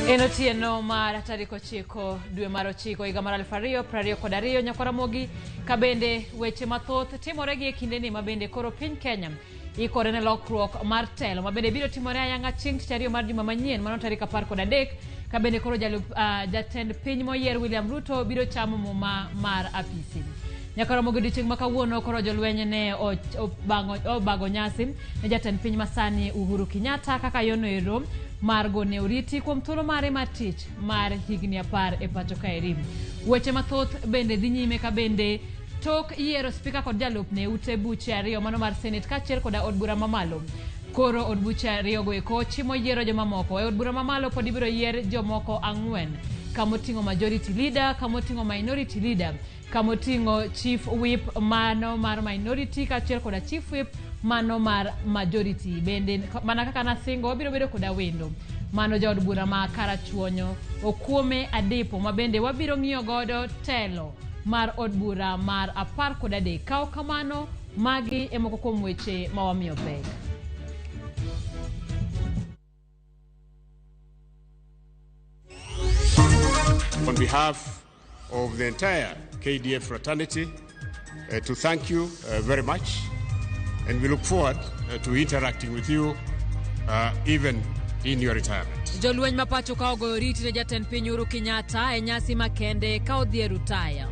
En otieno mar tarik 9 dwe mar 9 higa mar 2022 nyakwar Ramogi ka bende weche mathoth timore gi e kindeni ma bende koro piny Kenya ikore ne lokruok mar telo ma bende biro timore ayanga chieng' tich ariyo mar juma manyien mano tarik 13 ka bende koro jatend piny moyier William Ruto biro chamo muma mar apisi. Nyaka romo gi odiochieng' ma kawuono koro jolweny ne obago nyasi ne jatend piny masani Uhuru Kenyatta kaka yono ero mar gone oriti kuom thuolo mare mar tich mar higni 10 e pacho kaeri. Weche mathoth bende dhi nyime ka bende tok yiero spika kod jalupne ute buche ariyo mano mar Senate kaachiel koda od bura mamalo. Koro od buche ariyo go eko chimo yiero jomamoko. E od bura mamalo pod ibiro yier jomoko 4, kamoting'o majority leader, kamoting'o minority leader, kamoting'o chief whip mano mar minority kaachiel koda chief whip mano mar majority. Bende mana kaka nasingo wabiro bedo koda wendo mano jaod bura ma Karachuonyo Okuome Adipo ma bende wabiro ng'iyo godo telo mar od bura mar 13. Kaw kamano, magi e moko kuom weche ma wamiyo pek. On behalf of the entire KDF fraternity, to thank you very much, and we look forward to interacting with you even in your retirement. Jolweny ma pacho ka ogoyo oriti ne jatend piny Uhuru Kenyatta e nyasi makende ka odhi e rutaya.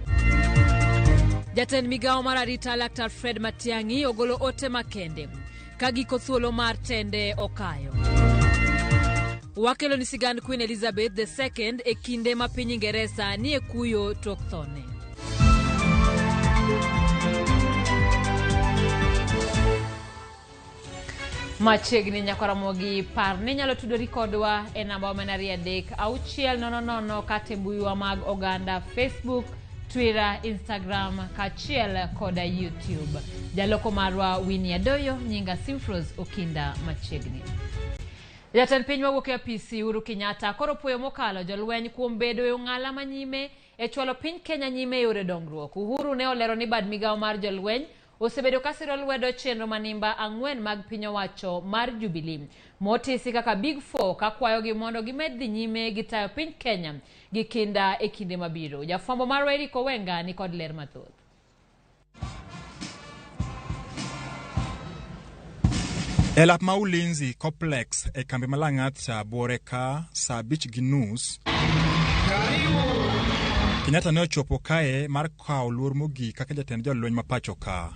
Jatend migawo mar arita Laktar Fred Matiang'i ogolo ote makende ka giko thuolo mar tende okayo. Wakelo ni sigand Queen Elizabeth the II e kinde ma piny Ingeresa nie kuyo tok thone. Machiegni nyaka Ramogi, par ni inyalo tudori kodwa e namba wa 23600 kata e mbuiwa mag oganda Facebook, Twitter, Instagram kaachiel koda YouTube. Jaloko marwa Winnie Adoyo, nyinga Simfros Okinda machiegni. Jatend piny mawuok e apisi Uhuru Kenyatta koro puoyo mokalo jolweny kuom bedo e ong'ala manyime e chwalo piny Kenya nyime e yore dongruok. Uhuru ne olero ni bad migawo mar jolweny osebedo ka siro lwedo chenro manimba 4 mag piny owacho mar Jubilee motisi kaka Big Four ka kwayogi mondo gimed dhi nyime gi tayo piny Kenya gi kinda e kinde mabiro. Jafwambo marwa Eric Owenga ni kod ler mathoth. E lap ma Ulinzi Complex e kambi ma Lang'ata buore ka saa 5:30, Kenyatta ne ochopo kae mar kawo luor mogik kaka jatend jolweny ma pacho ka.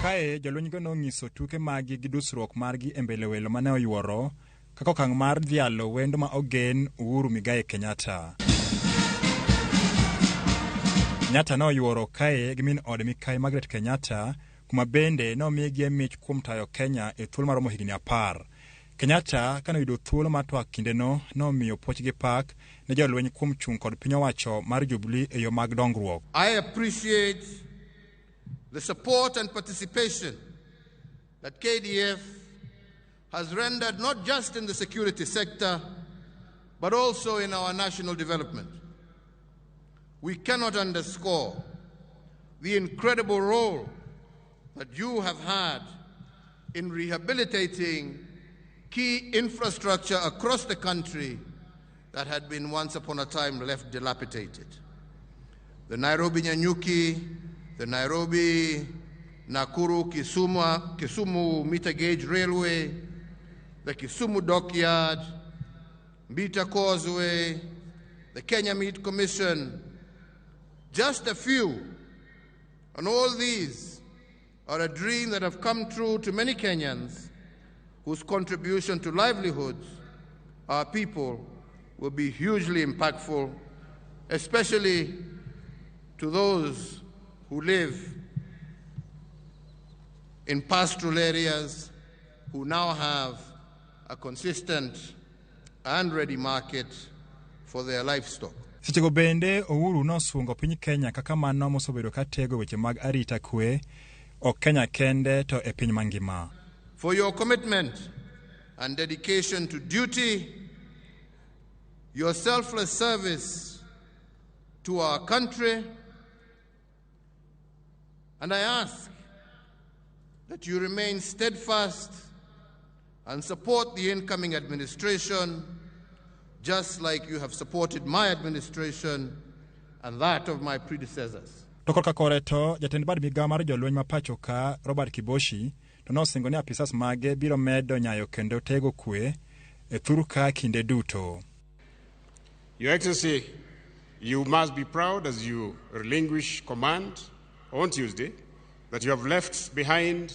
Kae jolwenygo nonyiso tuke maggi gi dusruok margi e mbele welo mane oyuoro kaka okang' mar dhialo wendo ma ogen Uhuru Muigai Kenyatta. Kenyatta ne oyuoro kae gi min ode Mikai Margaret Kenyatta, kuma bende ne omigie mich kuom tayo Kenya e thuolo maromo higni 10. Kenyatta kane oyudo thuolo mar twak kindeno nomiyo puoch gi pak ne jolweny kuom chung' kod piny owacho mar Jubilee e yo mag dongruok. I appreciate the support and participation that KDF has rendered not just in the security sector, but also in our national development. We cannot underscore the incredible role that you have had in rehabilitating key infrastructure across the country that had been once upon a time left dilapidated. The Nairobi Nanyuki, the Nairobi Nakuru Kisumu meter gauge railway, the Kisumu dockyard, Mbita Causeway, the Kenya Meat Commission, just a few. And all these are a dream that have come true to many Kenyans whose contribution to livelihoods, our people, will be hugely impactful, especially to those who live in pastoral areas who now have a consistent and ready market for their livestock. Sechego bende Uhuru nosungo piny Kenya kaka mano mosebedo ka tego weche mag arita kwe ok Kenya kende to e piny mangima. For your commitment and dedication to duty, your selfless service to our country, and I ask that you remain steadfast and support the incoming administration just like you have supported my administration and that of my predecessors. To korka kore to jatend bad migawo mar jolweny ma pacho ka Robert Kiboshi to nosingo ni apisas mage biro medo nyayo kendo tego kwe e thur ka kinde duto. Your Excellency, you must be proud as you relinquish command on Tuesday that you have left behind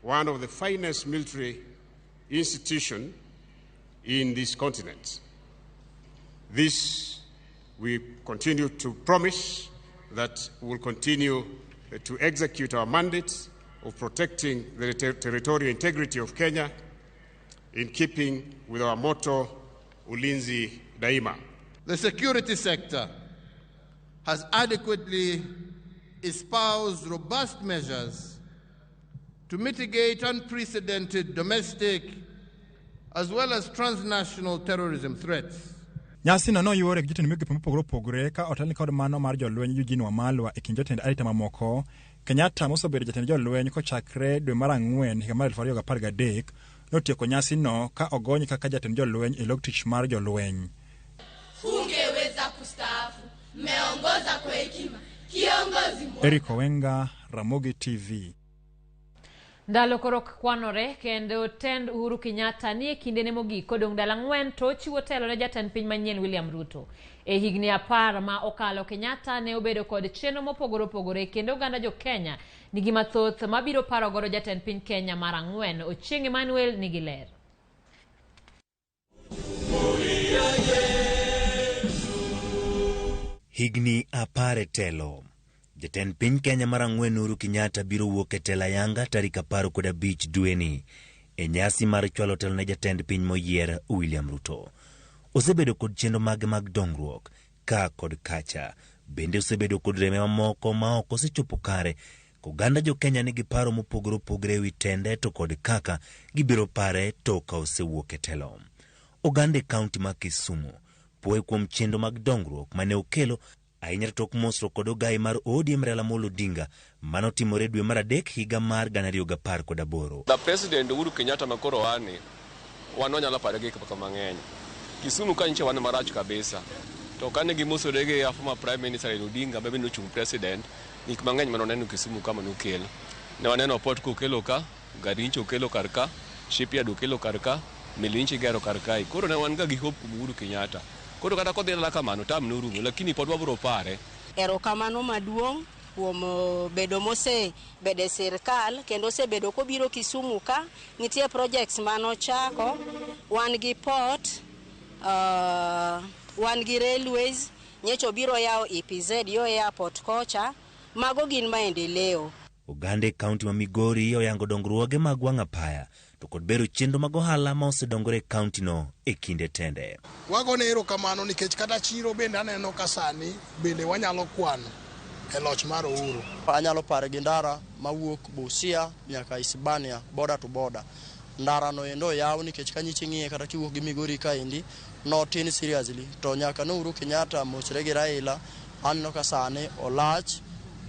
one of the finest military institutions in this continent. This we continue to promise that we will continue to execute our mandate of protecting the territorial integrity of Kenya in keeping with our motto, Ulinzi Daima. The security sector has adequately espoused robust measures to mitigate unprecedented domestic as well as transnational terrorism threats. Nyasi no noyuore gi jotend migepe mopogore opogore ka otelni kod mano mar jolweny Eugene Wamalwa e kind jotend arita mamoko. Kenyatta mosebedo jatend jolweny kochakre dwe mar ang'wen higa mar 2013 notieko nyasi no ka ogonye kaka jatend jolweny e log tich mar jolweny. Hungeweza kustaafu, mmeongoza kwa hekima, kiongozi mwema. Eric Owenga, Ramogi TV. Ndalo koro kwanore kendo tend Uhuru Kenyatta nie kindene mogik kodong' ndalo 4 to ochiwo telo ne jatend piny manyien William Ruto. E higni 10 ma okalo Kenyatta ne obedo kod chenro mopogore opogore kendo oganda jo Kenya nigi mathoth mabiro paro godo jatend piny Kenya mar 4. Ochieng' Emmanuel nigi ler. Higni 10 e telo. Jatend piny Kenya mar 4 Uhuru Kenyatta biro wuok e telo ayanga tarik 15 dweni e nyasi mar chwalo telo ne jatend piny moyier William Ruto. Osebedo kod chenro mage mag dongruok ka kod kacha, bende osebedo kod reme mamoko ma ok osechopo kare. Oganda jo Kenya nigi paro mopogore opogore ewi tende to kod kaka gibiro pare to ka osewuok e telo. Oganda e kaunti ma Kisumu puoye kuom chenro mag dongruok mane okelo ahinya tok mosruok kod ogai mar ODM Raila Amolo Odinga manotimore dwe mar 3 higa mar 2018. The President Uhuru Kenyatta makoro wane wan wanyalo pare gik moko mang'eny. Kisumu ka nyicha wan marach kabisa. To kane gimosore gi former Prime Minister Raila Odinga ma bende nochung' president, gik mang'eny mane waneno Kisumu ka manokelo. Ne waneno port kokelo ka, gari nyicha okelo kar ka, shipyard okelo kar ka, meli nyicha igero kar kae. Koro ne wan ga gi hope kuom Uhuru Kenyatta. Koro kata kodhi dala kamano tam norumo, lakini pod wabiro pare. Erokamano maduong' kuom bedo mosebedo e sirkal kendo osebedo kobiro Kisumu ka nitie projects manochako, wan gi port, wan gi railways, nyocha obiro yawo EPZ yo airport kocha, mago gin maendeleo. Oganda e kaunti ma Migori oyango dongruoge mag wang' apaya to kod bero chenro mag ohala ma osedongore e kaunti no e kinde tende. Wagone erokamano nikech kata chiro bende aneno ka sani bende wanyalo kwano e loch mar Uhuru. Anyalo pare gi ndara mawuok Busia nyaka Hispania, border to border. Ndara no endo oyaw nikech ka nyichi ng'iye kata kiwuok gi Migori kaendi notin seriously, to nyaka ne Uhuru Kenyatta mosre gi Raila aneno ka sani olach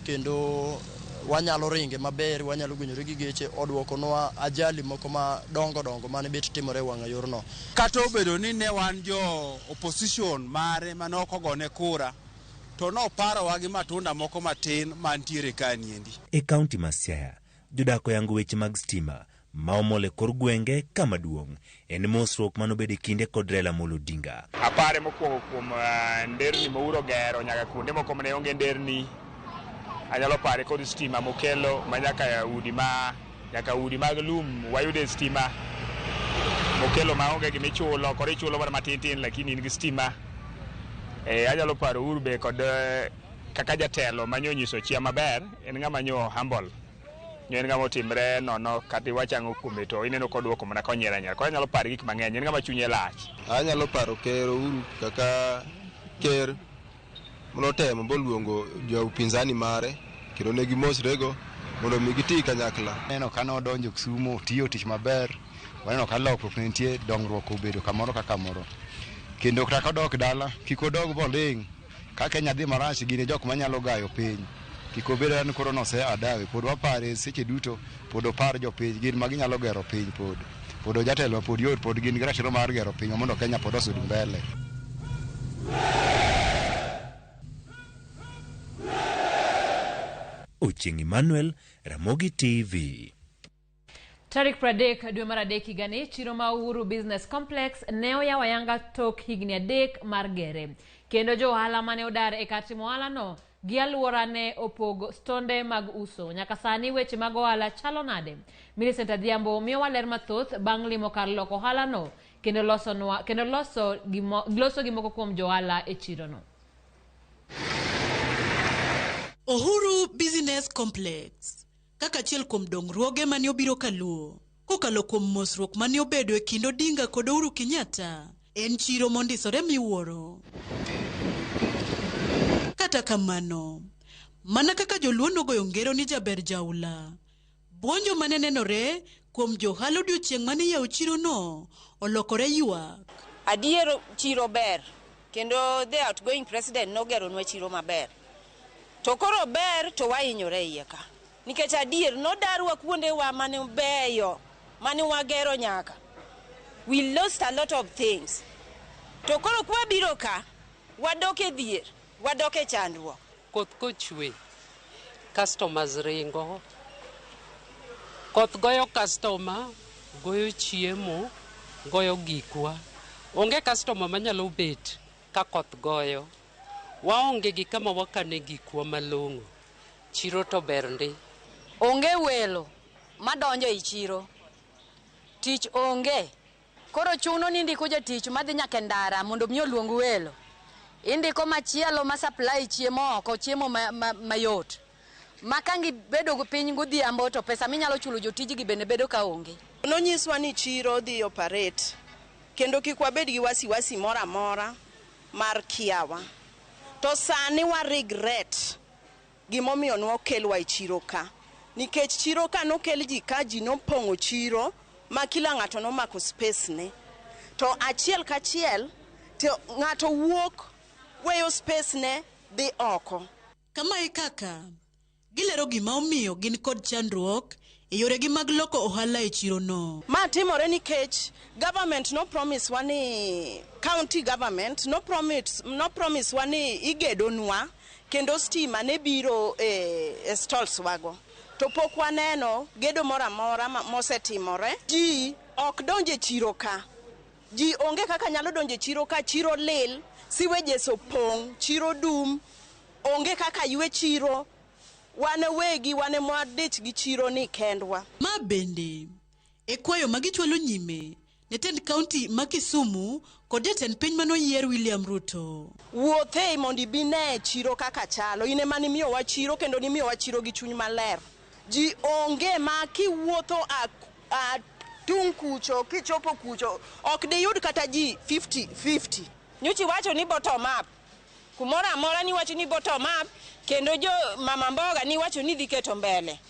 kendo wanyalo ringe maber, wanyalo gwenyore gi geche, oduokonwa ajali moko ma dongo dongo mane bet timore e wang'a yorno. Kata obedo ni ne wan jo opposition mare mane ok ogone kura, to noparowa gi matunda moko matin mantiere kaniendi. E kaunti ma Siaya, jodak oyango weche mag stima ma omol e kor gwenge kama duong' en mosruok manobedo e kinde kod Raila Amolo Odinga. Apare mokwongo kuom nderni ma Uhuru ogero nyaka kuonde moko mane onge nderni. Anyalo pare kod stima mokelo ma nyaka udi mag lum wayude stima mokelo maonge gimichulo, koro ichulo mana matin tin lakini in gi stima. Anyalo paro Uhuru be kod kaka jatelo manyo nyiso chia maber, en ng'ama nyo humble, nyo en ng'ama otimre nono kata iwach ang'o kuome to ineno koduoko mana konyiero anyiera. Koro anyalo paro gik mang'eny, en ng'ama chunye lach. Anyalo paro ker Uhuru kaka ker manotemo boluongo jo upinzani mare kendo ne gimosrego mondo mi giti kanyakla. Waneno ka nodonjo Kisumu, otiyo tich maber, waneno ka lokruok ne nitie, dongruok obedo kamoro ka kamoro. Kendo kata kodok dala, kik odog boling', ka Kenya dhi marach gin e jok manyalo gayo piny. Kik obed ni koro nosea dawe, pod wapare seche duto, pod opar jopiny, gin ma ginyalo gero piny pod. Pod jatelo pod yot, pod gin gi ratiro mar gero pinywa mondo Kenya pod osud mbele. Ochieng' Emmanuel, Ramogi TV. Tarik 30 dwe mar adek higani, chiro ma Uhuru Business Complex ne oyawo ayanga tok higni 3 mar gere. Kendo jo ohala mane odar e kar timo ohalano gi alwora ne opogo stonde mag uso. Nyaka sani weche mag ohala chalo nade? Millicent Adhiambo miyowa ler mathoth bang' limo kar loko ohalano kendo loso nwa, kendo loso gimo, loso gi moko kuom jo ohala e chirono. Uhuru Business Complex kaka achiel kuom dongruoge mane obiro kaluo kokalo kuom mosruok mane obedo e kind Odinga kod Uhuru Kenyatta en chiro mondisore miwuoro. Kata kamano, mana kaka joluo nogoyo ngero ni jaber jaula, buonjo mane nenore kuom johala odiochieng' mane iyawo chirono olokore ywak. Adier chiro ber kendo the outgoing president nogeronwa chiro maber. To koro ber to wahinyore iye ka. Nikech adier nodarwa kuondewa mane beyo mane wagero nyaka. We lost a lot of things. To koro kwabiro ka, wadok e dhier, wadok e chandruok. Koth kochwe, customers ringo. Koth goyo customer, goyo chiemo, goyo gikwa. Onge customer manyalo bet ka koth goyo. Waonge gi kama wakane gikwa malong'o. Chiro to ber ndi. Onge welo madonjo ei chiro. Tich onge. Koro chuno ni indiko jatich madhi nyaka e ndara mondo mi oluong welo. Indiko machielo ma supply chiemo oko, chiemo mayot. Ma ka gibedo piny godhiambo to pesa minyalo chulo jotijgi bende bedo ka onge. Nonyiswa ni chiro dhi operate kendo kik wabed gi wasiwasi moro amora mar kiawa. To sani wa regret gimomiyo nokelwa e chiro ka. Nikech chiro ka nokel ji ka, ji nopong'o chiro ma kila ng'ato nomako space ne. To achiel kachiel to ng'ato wuok weyo space ne dhi oko. Kama e kaka gilero gima omiyo gin kod chandruok e yoregi mag loko ohala e chirono. Ma timore nikech government no promise wa ni county government no promise, no promise wa ni igedonwa kendo stima ne biro e stalls wago. To pok waneno gedo moro amora mosetimore. Ji ok donj e chiro ka. Ji onge kaka nyalo donjo e chiro ka, chiro lil, siwejes opong', chiro dum, onge kaka ywe chiro. Wan wegi wan ema wadich gi chiro ni kendwa. Ma bende e kwayo ma gichwalo nyime ne tend kaunti ma Kisumu kod jatend piny manoyier William Ruto. Wuothe mondo ibi ne chiro kaka chalo. In ema nimiyowa chiro kendo nimiyowa chiro gi chuny maler. Ji onge ma kiwuotho a tung' kucho, kichopo kucho, ok diyud kata ji 50-50. Nyocha iwacho ni bottom up. Kumoro amora niwacho ni bottom up, kendo jo mama mboga niwacho ni dhi keto mbele.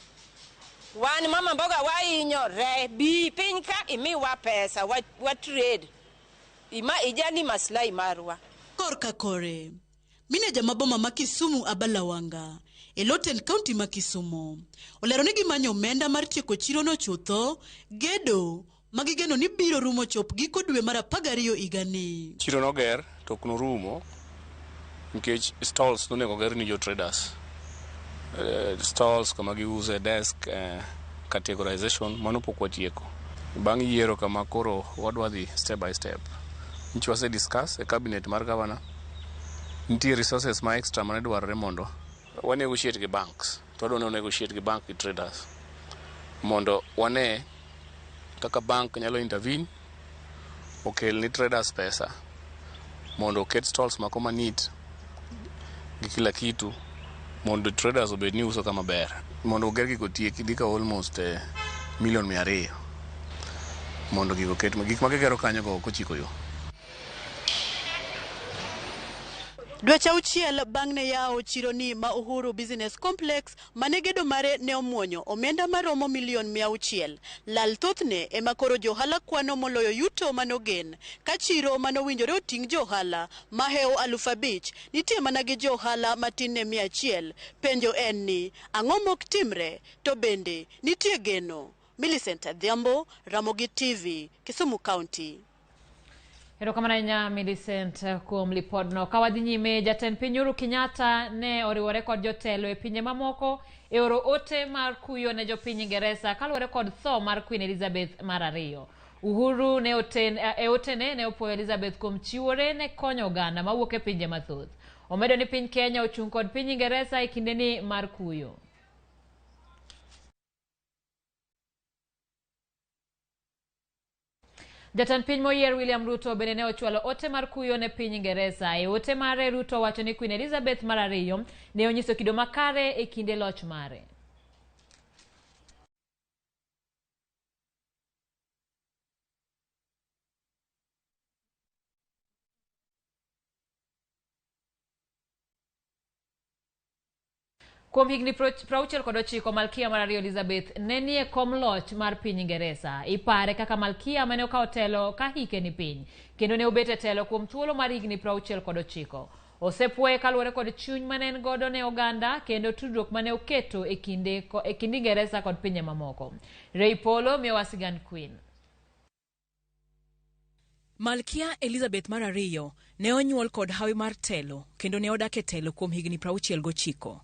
Wan mama mboga wahinyore, bi piny ka imiwa pesa, wa trade. Ima ijali maslahi marwa. Korka kore, mineja ma boma ma Kisumu Abala Wanga e lo tend kaunti ma Kisumu olero ni gimanyo omenda mar tieko chirono chutho, gedo ma gigeno ni biro rumo chop giko dwe mar 12 higani. Chiro noger to ok norumo nikech stalls nonego oger ni jo traders. Stalls kama giuse, desk, categorization mano pok watieko. Bang' yiero kama koro wadwa dhi step by step. Nyicha wase discuss e cabinet mar governor. Nitie resources ma extra mane dwarore mondo wa negotiate gi banks. To wadwa ni negotiate gi bank gi traders mondo wane kaka bank nyalo intervene okel ni traders pesa mondo oket stalls mako ma neat gi kila kitu mondo traders obed ni uso kama ber. Mondo oger gigo otieki dhi kawo almost milion 200 mondo gigo oket gik ma gigero kanyo go ok ochiko yo. Dweche 6 bang' ne yawo chironi ma Uhuru Business Complex mane gedo mare ne omuonyo omenda maromo milion 600. Lal thothne ema koro johala kwano moloyo yuto manogen ka chiro manowinjore oting' johala mahewo 5,000 nitie mana gi johala matin ne 100. Penjo en ni ang'o mok timre to bende nitie geno? Millicent Adhiambo, Ramogi TV, Kisumu County. Erokamano ahinya Millicent kuom lipodno. Ka wadhi nyime, jatend piny Uhuru Kenyatta ne oriwore kod jotelo e pinje mamoko e oro ote mar kuyo ne jopiny Ingeresa kaluwore kod tho mar Queen Elizabeth mar ariyo. Uhuru ne oten, e otene ne opuoyo Elizabeth kuom chiwore ne konyo oganda mawuok e pinje mathoth. Omedo ni piny Kenya ochung' kod piny Ingeresa e kindeni mar kuyo. Jatend piny moyier William Ruto bende ne ochwalo ote mar kuyo ne piny Ingeresa. E ote mare, Ruto wacho ni Queen Elizabeth mar ariyo ne onyiso kido makare e kinde loch mare. Kuom higni 69, Malkia mar ariyo Elizabeth ne nie kom loch mar piny Ingeresa. Ipare kaka malkia mane okawo telo ka hike ni piny, kendo ne obet e telo kuom thuolo mar higni 69. Osepuoye kaluwore kod chuny mane en godo ne oganda kendo tudruok mane oketo e kinde e kind Ingeresa kod pinje mamoko. Ray Polo miyowa sigand Queen. Malkia Elizabeth mar ariyo ne onyuol kod hawi mar telo kendo ne odak e telo kuom higni 69.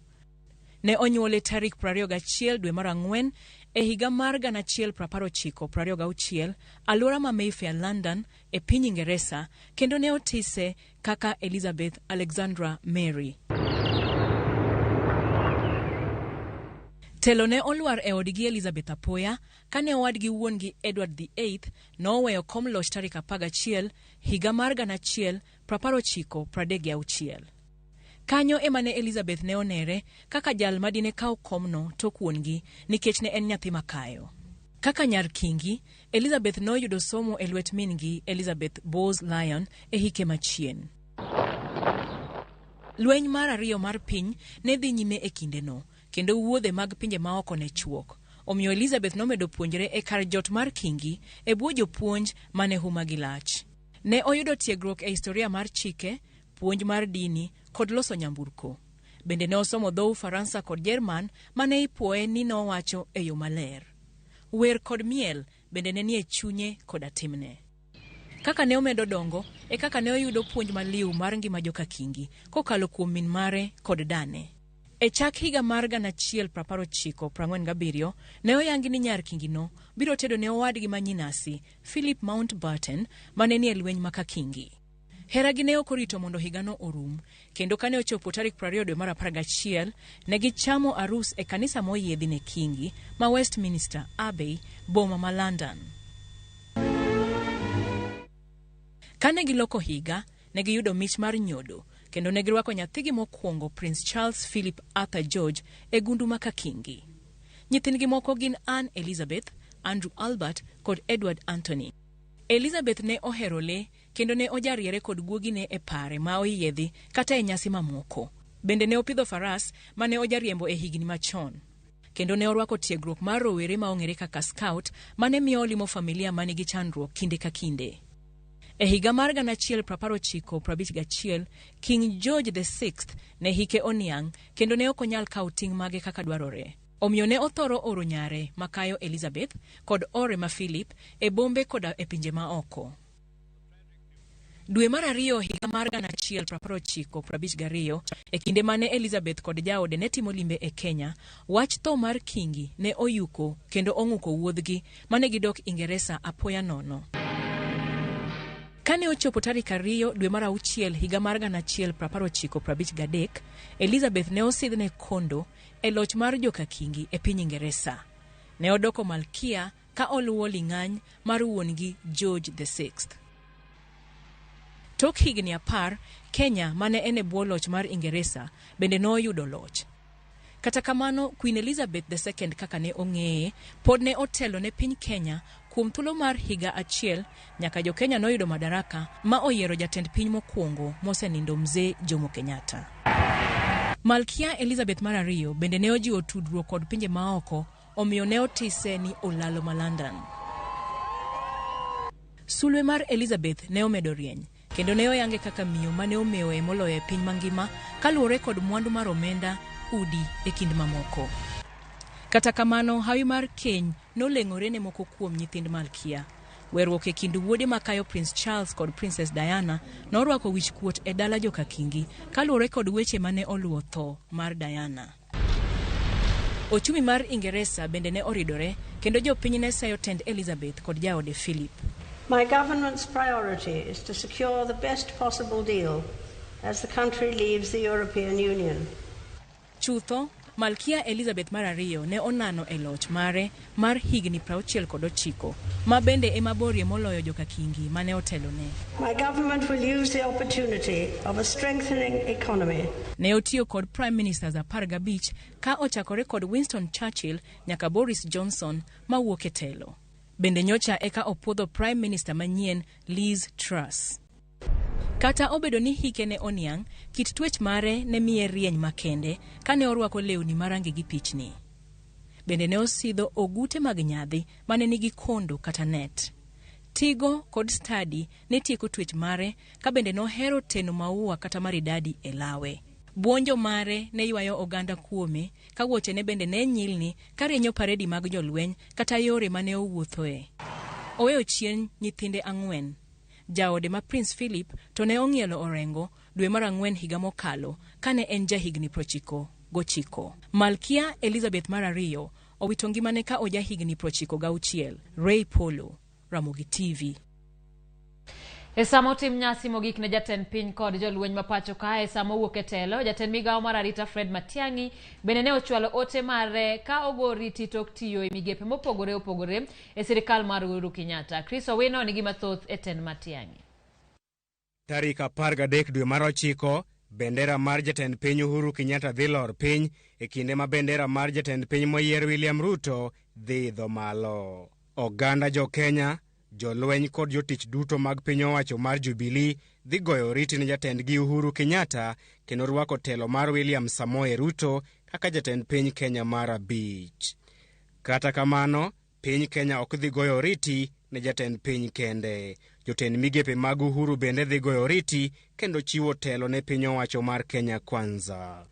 Ne onyuole tarik 21 dwe mar ang'wen e higa mar 1926 alwora ma Mayfair, London e piny Ingeresa kendo ne otise kaka Elizabeth Alexandra Mary. Telo ne olwar e odgi Elizabeth apoya kane owadgi wuon-gi Edward VIII noweyo kom loch tarik 11 higa mar 1936. Kanyo ema ne Elizabeth ne onere kaka jal ma dine kaw komno tok wuon-gi nikech ne en nyathi makayo. Kaka nyar kingi, Elizabeth noyudo somo e lwet min-gi Elizabeth Bowes Lyon e hike machien. Lweny mar ariyo mar piny ne dhi nyime e kindeno, kendo wuodhe mag pinje maoko ne chuok. Omiyo Elizabeth nomedo puonjre e kar jot mar kingi e bwo jopuonj mane humagi lach. Ne oyudo tiegruok e historia mar chike, puonj mar dini, kod loso nyamburko. Bende ne osomo dho Ufaransa kod Jerman ma ne ipuoye ni nowacho e yo maler. Wer kod miel bende ne nie chunye koda timne. Kaka ne omedo dongo, e kaka ne oyudo puonj maliw mar ngima joka kingi kokalo kuom min mare kod dane. E chak higa mar 1947, ne oyangi ni nyar kingino biro tedo ne owadgi ma nyinasi, Philip Mountbatten, ma ne nie lweny ma Kakingi. Heragi ne ok orito mondo higano orum, kendo kane ochopo tarik 20 dwe mar 11, ne gichamo arus e kanisa moyiedhi ne Kingi ma Westminster Abbey, boma ma London. Kane giloko higa, ne giyudo mich mar nyodo, kendo ne girwako nyathigi mokwongo Prince Charles Philip Arthur George e gundu ma Kakingi. Nyithindgi moko gin Anne Elizabeth, Andrew Albert kod Edward Anthony. Elizabeth ne ohero le kendo ne ojariere kod guogine e pare ma oyiedhi kata e nyasi mamoko. Bende ne opidho faras ma ne ojariembo e higni machon. Kendo ne orwako tiegruok mar rowere ma ong'ere kaka scout ma ne miyo olimo familia ma nigi chandruok kinde ka kinde. E higa mar 1951, King George VI ne hike oniang' kendo ne ok onyal kawo ting' mage kaka dwarore. Omiyo ne othoro oro nyare makayo Elizabeth kod ore ma Philip e bombe koda e pinje ma oko. Dwe mar ariyo higa mar 1952, e kinde mane Elizabeth kod jaode ne timo limbe e Kenya, wach tho mar Kingi ne oyuko kendo ong'uko wuodhgi mane gidok Ingeresa apoya nono. Kane ochopo tarik 2 dwe mar auchiel higa mar 1953, Elizabeth ne osidhne kondo e loch mar joka Kingi e piny Ingeresa. Ne odoko malkia ka oluwo ling'any mar wuon-gi George VI. Tok higni 10, Kenya mane en e bwo loch mar Ingeresa bende noyudo loch. Kata kamano, Queen Elizabeth II kaka ne ong'eye, pod ne otelo ne piny Kenya kuom thuolo mar higa achiel nyaka jo Kenya noyudo madaraka ma oyiero jatend piny mokwongo mosenindo Mzee Jomo Kenyatta. Malkia Elizabeth mar ariyo bende ne ojiwo tudruok kod pinje maoko, omiyo ne otise ni olalo ma London. Sulwe mar Elizabeth ne omedo rieny kendo ne oyange kaka miyo mane omewoe moloyo e piny mangima kaluwore kod mwandu mar omenda, udi e kind mamoko. Kata kamano, hawi mar keny noleng'ore ne moko kuom nyithind Malkia. Weruok e kind wuode makayo Prince Charles kod Princess Diana norwako wich kuot e dala joka Kingi kaluwore kod weche mane oluwo tho mar Diana. Ochumi mar Ingeresa bende ne oridore kendo jopiny ne seyo tend Elizabeth kod jaode Philip. My government's priority is to secure the best possible deal as the country leaves the European Union. Chutho, Malkia Elizabeth mar ariyo ne onano e loch mare mar higni 69, ma bende ema borie moloyo joka Kingi mane otelone. My government will use the opportunity of a strengthening economy. Ne otiyo kod Prime Ministers 15 ka ochakore kod Winston Churchill nyaka Boris Johnson mawuok e telo. Bende nyocha eka opuodho Prime Minister manyien Liz Truss. Kata obedo ni hike ne oniang', kit twech mare ne miye rieny makende kane orwako lewni ma rangigi pichni. Bende ne osidho ogute mag nyadhi mane nigi kondo kata net. Tigo kod stadi ne tieko twech mare ka bende nohero teno maua kata maridadi e lawe. Buonjo mare ne ywayo oganda kuome ka wuochene bende ne nyilni ka rienyo paredi mag jolweny kata yore mane owuothoe. Oweyo chien nyithinde 4. Jaode ma Prince Philip to ne ong'ielo orengo dwe mar 4 higa mokalo kane en jahigni 99. Malkia Elizabeth mar ariyo owito ngimane ka ojahigni 96. Ray Polo, Ramogi TV. E sama otim nyasi mogik ne jatend piny kod jolweny ma pacho kae, e sama owuok e telo, jatend migawo mar arita Fred Matiang'i bende ne ochwalo ote mare ka ogo oriti tok tiyo e migepe mopogore opogore e sirikal mar Uhuru Kenyatta. Chris Owino nigi mathoth e tend Matiang'i. Tarik 13 dwe mar 9, bendera mar jatend piny Uhuru Kenyatta dhi lor piny e kinde ma bendera mar jatend piny moyier William Ruto dhi idho malo. Oganda jo Kenya, jolweny kod jotich duto mag piny owacho mar Jubilee dhi goyo oriti ne jatendgi Uhuru Kenyatta kendo rwako telo mar William Samoei Ruto kaka jatend piny Kenya mar 5. Kata kamano, piny Kenya ok dhi goyo oriti ne jatend piny kende. Jotend migepe mag Uhuru bende dhi goyo oriti kendo chiwo telo ne piny owacho mar Kenya Kwanza.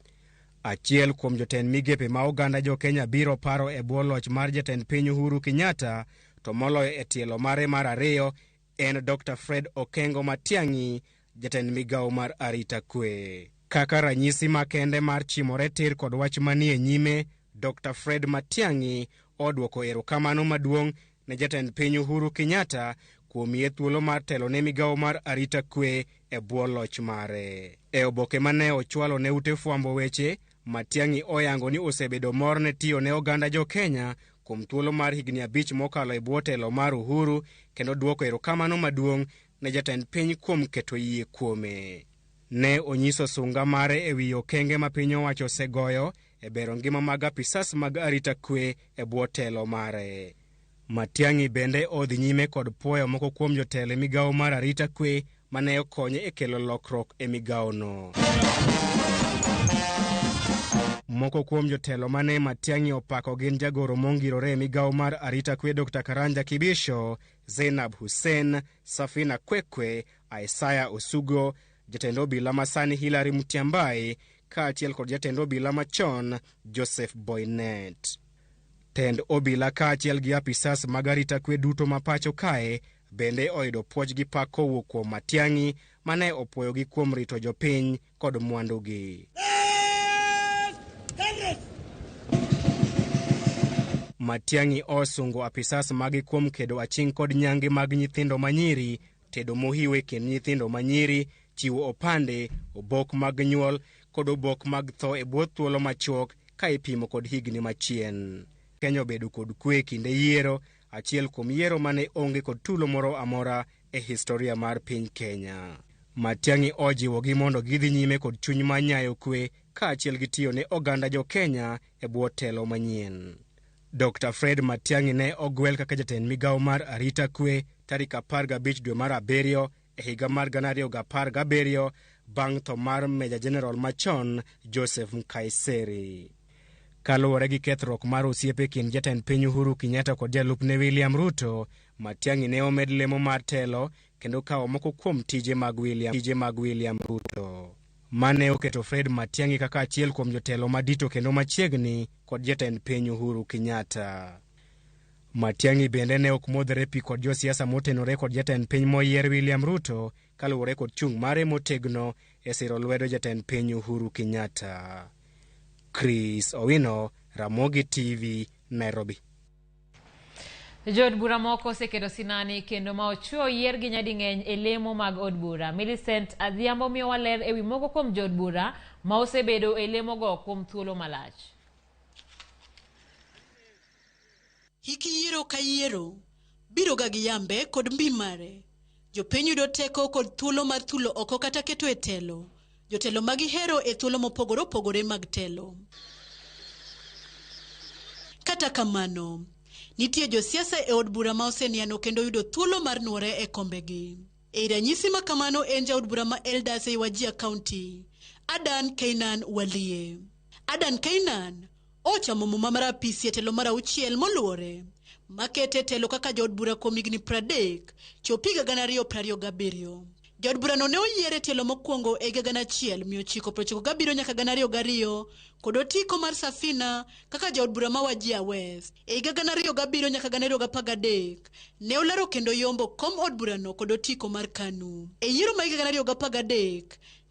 Achiel kuom jotend migepe ma oganda jo Kenya biro paro e bwo loch mar jatend piny Uhuru Kenyatta to moloyo e tielo mare mar 2 en Dr. Fred Okengo Matiang'i, jatend migawo mar arita kwe. Kaka ranyisi makende mar chimore tir kod wach manie nyime, Dr. Fred Matiang'i odwoko erokamano maduong' ne jatend piny Uhuru Kenyatta kuom miye thuolo mar telo ne migawo mar arita kwe e bwo loch mare. E oboke mane ochwalo ne ute fwambo weche, Matiang'i oyango ni osebedo mor ne tiyo ne oganda jo Kenya kuom thuolo mar higni 5 mokalo e bwo telo mar Uhuru kendo dwoko erokamano maduong' ne jatend piny kuom keto yie kuome. Ne onyiso sunga mare e wi okenge ma piny owacho osegoyo e bero ngima mag apisas mag arita kwe e bwo telo mare. Matiang'i bende odhi nyime kod puoyo moko kuom jotelo e migawo mar arita kwe mane okonye e kelo lokruok e migawono. Moko kuom jotelo mane Matiang'i opako gin jagoro mongirore e migawo mar arita kwe Dr. Karanja Kibisho, Zainab Hussein, Safina Kwekwe, Isaiah Osugo, jatend obila masani Hilary Mutyambai, kaachiel kod jatend obila machon Joseph Boynet. Tend obila kaachiel gi apisas mag arita kwe duto ma pacho kae bende oyudo puoch gi pak kowuok kuom Matiang'i mane opuoyogi kuom rito jopiny kod mwandugi. Matiang'i osungo apisas mage kuom kedo aching' kod nyange mag nyithindo manyiri, tedo mohiu e kind nyithindo manyiri, chiwo opande, obok mag nyuol kod obok mag tho e bwo thuolo machuok ka ipimo kod higni machien. Kenya obedo kod kwe kinde yiero, achiel kuom yiero mane onge kod tulo moro amora e historia mar piny Kenya. Matiang'i ojiwogi mondo gidhi nyime kod chuny mar nyayo kwe kaachiel gi tiyo ne oganda jo Kenya e bwo telo manyien. Dr. Fred Matiang'i ne ogwel kaka jatend migawo mar arita kwe tarik 15 dwe mar 7 e higa mar 2017 bang' tho mar Meja Jeneral machon Joseph Nkaiseri. Kaluwore gi kethruok mar osiep e kind jatend piny Uhuru Kenyatta kod jalupne William Ruto, Matiang'i ne omed lemo mar telo kendo kawo moko kuom tije mag William Ruto. mane oketo Fred Matiang'i kaka achiel kuom jotelo madito kendo machiegni kod jatend piny Uhuru Kenyatta. Matiang'i bende ne ok modhre pi kod josiasa motenore kod jatend piny moyier William Ruto kaluwore kod chung' mare motegno e siro lwedo jatend piny Uhuru Kenyatta. Chris Owino, Ramogi TV, Nairobi. Jood bura moko oseketo sinani kendo ma ochuo yiergi nyading'eny e lemo mag od bura. Millicent Adhiambo miyowa ler ewi moko kuom jood bura ma osebedo e lemogo kuom thuolo malach. Hik yiero ka yiero biro ga gi yambe kod mbi mare. Jopiny yudo teko kod thuolo mar thulo oko kata keto e telo jotelo ma gihero e thuolo mopogore opogore mag telo. Kata kamano, nitie josiasa e od bura ma oseniano kendo yudo thuolo mar nuore e kombegi. Ei ranyisi ma kamano en jaod bura ma Eldas ei Wajir County, Adan Keynan Walie. Adan Keynan ochamo muma mar apisi e telo mar auchiel moluwore makete e telo kaka jaod bura kuom higni 30 chop higa 2027. Jaod burano ne oyier e tielo mokwongo e higa 1997 nyaka 2002 kod otiko mar Safina kaka jaod bura ma Wajir West. E higa 2007 nyaka 2013 ne olaro kendo yombo kom od burano kod otiko mar KANU. E yiero ma higa 2013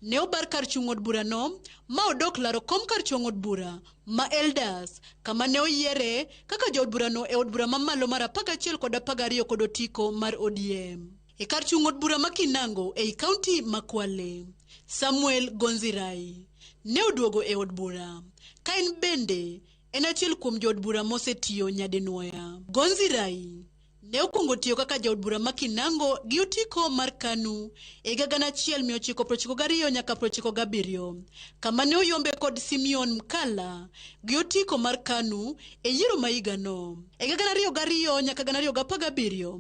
ne obar kar chung' od burano ma odok laro kom kar chung' od bura ma Eldas kama ne oyiere kaka jaod burano e od bura mamalo mar 11 kod 12 kod otiko mar ODM. E kar chung' od bura ma Kinango ei kaunti ma Kwale, Samuel Gonzirai ne oduogo e od bura ka en bende en achiel kuom jood bura mosetiyo nyadinwoya. Gonzirai ne okwongo tiyo kaka jaod bura ma Kinango gi otiko mar KANU e higa 1992 nyaka 97 kama ne oyombe kod Simeon Mkala gi otiko mar KANU e yiero ma higano. E higa 2002 nyaka 2017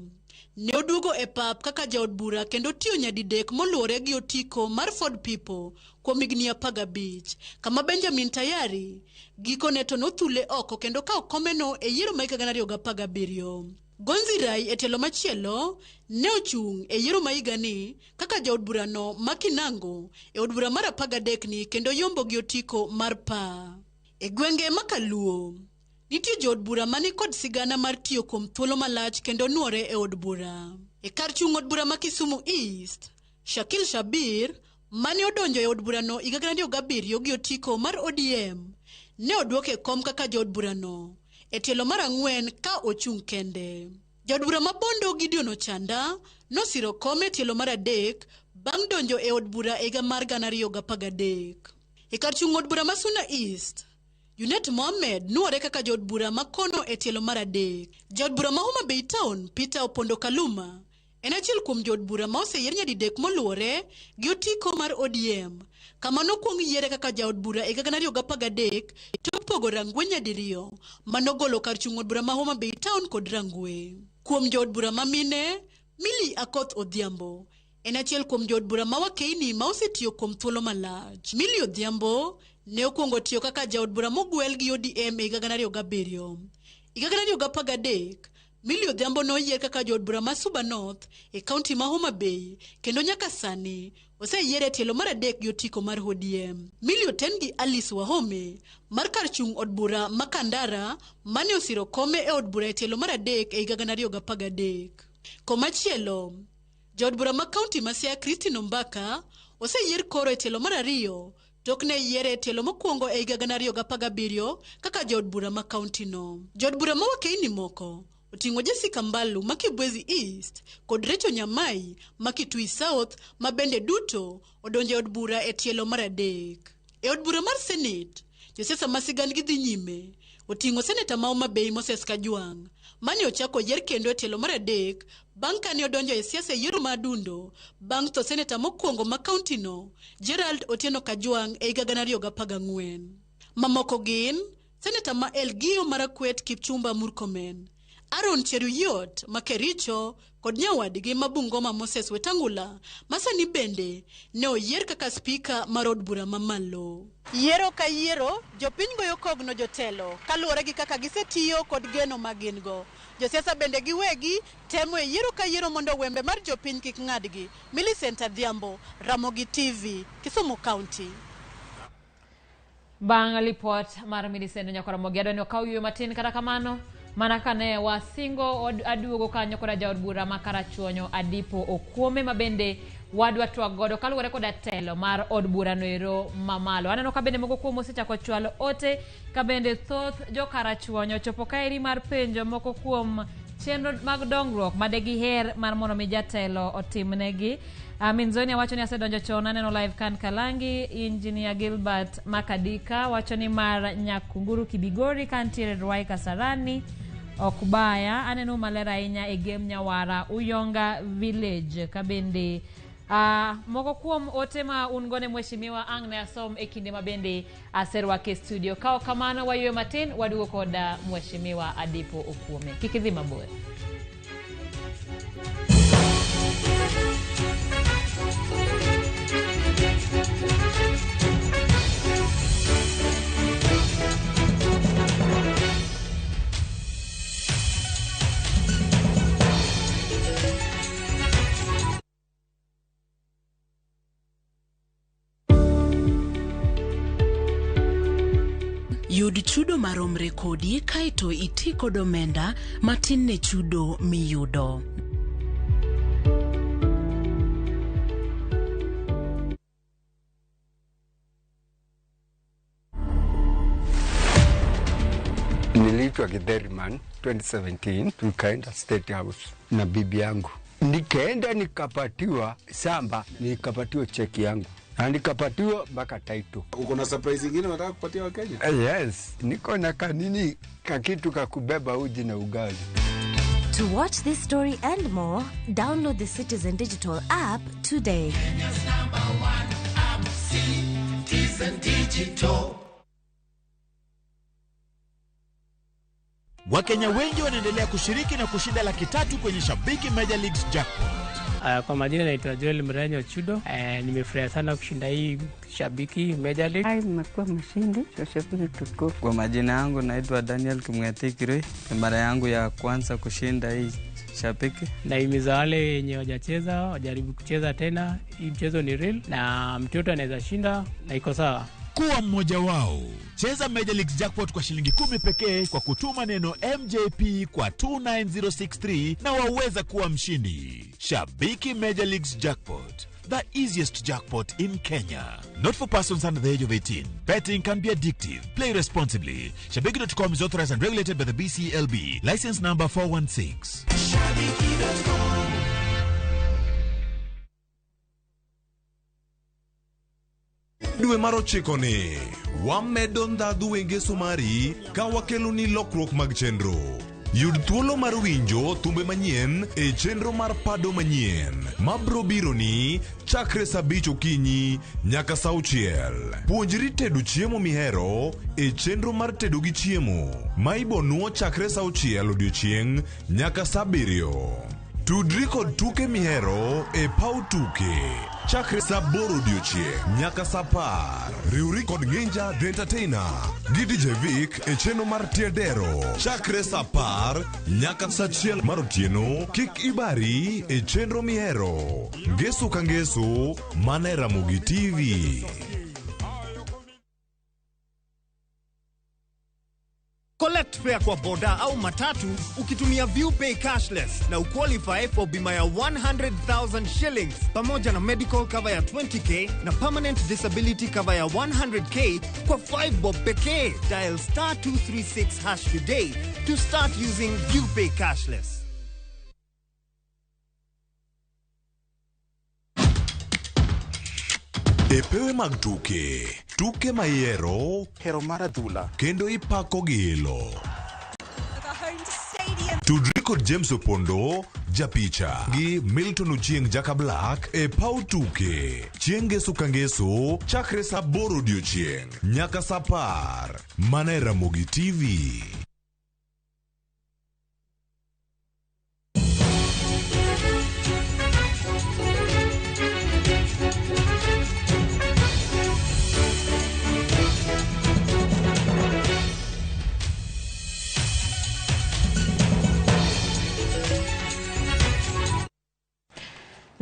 ne oduogo e pap kaka jaod bura kendo tiyo nyadidek moluwore gi otiko mar Ford People kuom higni 15 kama Benjamin Tayari gikone to nothule oko kendo kawo komeno e yiero ma higa 2017. Gonzirai e tielo machielo ne ochung' e yiero ma higani kaka jaod burano ma Kinango e od bura mar 13 ni kendo yombo gi otiko mar PA. E gwenge ma Kaluo, nitie jood bura mani kod sigana mar tiyo kuom thuolo malach kendo nuore e od bura. E kar chung' od bura ma Kisumu East, Shakil Shabir mane odonjo e od burano higa 2007 gi otiko mar ODM ne oduok e kom kaka jaod burano e tielo mar 4 ka ochung' kende. Jaod bura ma Bondo Gideon Ochanda nosiro kom e tielo mar 3 bang' donjo e od bura e higa mar 2013. E kar chung' od bura ma Suna East, Junet Mohamed nuore kaka jaod bura ma kono e tielo mar 3. Jaod bura ma Homa Bay Town Peter Opondo Kaluma en achiel kuom jood bura ma oseyier nyadidek moluwore gi otiko mar ODM kama nokwong yiere kaka jaod bura e higa 2013 tok pogo Rangwe nyadiriyo manogolo kar chung' od bura ma Homa Bay Town kod Rangwe. Kuom jood bura ma mine, Millie Akoth Odhiambo en achiel kuom jood bura ma Wakeini ma osetiyo kuom thuolo malach. Millie Odhiambo ne okwongo tiyo kaka jaod bura mogwel gi ODM e higa 2007. Higa 2013 Millie Odhiambo noyier kaka jaod bura ma Suba North e kaunti ma Homa Bay kendo nyaka sani oseyiere e tielo mar 3 gi otiko mar ODM. Millie oten gi Alice Wahome mar kar chung' od bura ma Kandara mane osiro kome e od bura e tielo mar 3 e higa 2013. Komachielo, jaod bura ma kaunti ma Siaya Christine Ombaka oseyier koro e tielo mar 2 tok ne yiere e tielo mokwongo e higa 2017 kaka jaod bura ma kaunti no. Jaod bura ma Wakeini moko oting'o Jessica Mbalu ma Kibwezi East kod Rachel Nyamai ma Kitui South ma bende duto odonjo e od bura e tielo mar 3. E od bura mar Senate, josiasa ma sigandgi dhi nyime oting'o seneta ma Homa Bay Moses Kajwang' mane ochako yier kendo e tielo mar 3 bang' kane odonjo e siasa e yiero ma Adundo bang' tho seneta mokwongo ma kaunti no Gerald Otieno Kajwang' e higa 2014. Mamoko gin seneta ma Elgeyo Marakwet Kipchumba Murkomen, Aaron Cheruiyot ma Kericho kod nyawadgi ma Bungoma Moses Wetangula ma sani bende ne oyier kaka spika mar od bura mamalo. Yiero ka yiero, jopiny goyo kogno jotelo kaluwore gi kaka gisetiyo kod geno ma gin go. Josiasa bende giwegi temo e yiero ka yiero mondo wembe mar jopiny kik ng'adgi. Millicent Adhiambo, Ramogi TV, Kisumu County. Bang' lipot mar Millicent Nyakoromogi adwa ni okaw yweyo matin kata kamano mana kane wasingo aduogo kanyo koda jaod bura ma Karachuonyo Adipo Okuome ma bende wadwa twak godo kaluwore koda telo mar od bura noero mamalo. Aneno ka bende moko kuom osechako chwalo ote ka bende thoth jo Karachuonyo ochopo kaeri mar penjo moko kuom chenro mag dongruok ma degiher mar mondo mi jatelo otimnegi. Minzonia wacho ni asedonjo chon aneno live kan Kalangi. Engineer Gilbert Makadika wacho ni mar Nyakunguru Kibigori kantiere Ruai Kasarani ok baya. Aneno maler ahinya e game Nyawara Uyonga Village kabende moko kuom ote ma un go ne mheshimiwa ang' ne asom e kinde ma bende aserwake e studio. Ka ok kamano wayueyo matin waduogo koda mheshimiwa Adipo Okuome. Kik idhi mabor. Yud chudo maromre kodi kaeto iti kod omenda matin ne chudo miyudo. Niliitwa Githeriman 2017, tukaenda State House na bibi yangu. Nikaenda nikapatiwa samba, nikapatiwa cheki yangu na nikapatiwa mpaka title. Uko na surprise ingine unataka kupatia Wakenya? Yes, niko na kanini kakitu kakubeba uji na ugali. To watch this story and more, download the Citizen Digital app today. Kenya's number one app, Citizen Digital. Wakenya wengi wanaendelea kushiriki na kushinda 300,000 kwenye Shabiki Major Leagues Jackpot. Kwa majina naitwa Joel Mrenyo Chudo. Nimefurahia sana kushinda hii Shabiki Major League. Nimekuwa mshindi wa Shabiki tukufu. Kwa majina yangu naitwa Daniel Kimweti Kirui. Ni mara yangu ya kwanza kushinda hii Shabiki. Nahimiza wale wenye hawajacheza wajaribu kucheza tena. Hii mchezo ni real na mtoto anaweza shinda na iko sawa. Kuwa mmoja wao. Cheza Major Leagues Jackpot kwa shilingi 10 pekee kwa kutuma neno MJP kwa 29063 na waweza kuwa mshindi. Shabiki Major Leagues Jackpot, the easiest jackpot in Kenya. Not for persons under the age of 18. Betting can be addictive. Play responsibly. Shabiki.com is authorized and regulated by the BCLB. License number 416. Shabiki.com. Dwe mar ochiko ni wamedo ndhadhu e ngeso mari ka wakelo ni lokruok mag chenro. Yud thuolo mar winjo thumbe manyien e chenro mar pado manyien mabro biro ni chakre saa 5 okinyi nyaka saa 6. Puonjri tedo chiemo mihero e chenro mar tedo gi chiemo ma ibonuo chakre saa 6 odiochieng' nyaka saa 7. Tudri kod tuke mihero e paw tuke chakre saa 8 odiochieng' nyaka saa 10. Riwri kod Nginja The Entertainer gi DJ Vic e chenro mar Tiedero chakre saa 10 nyaka saa 1 mar otieno. Kik ibari e chenro mihero ngeso ka ngeso mana e Ramogi TV. Collect fare kwa boda au matatu ukitumia ViewPay cashless na uqualify for bima ya 100,000 shillings pamoja na medical cover ya 20k na permanent disability cover ya 100k kwa 5 bob pekee. Dial star 236 hash today to start using ViewPay cashless. E pewe mag tuke, tuke mayiero, hero mar adhula, kendo ipako gi ilo. Tudri kod James Opondo, japicha, gi Milton Ochieng Jaka Black e paw tuke. Chieng' ngeso ka ngeso, chakre saa 8 odiochieng' nyaka saa 10. Mana e Ramogi TV.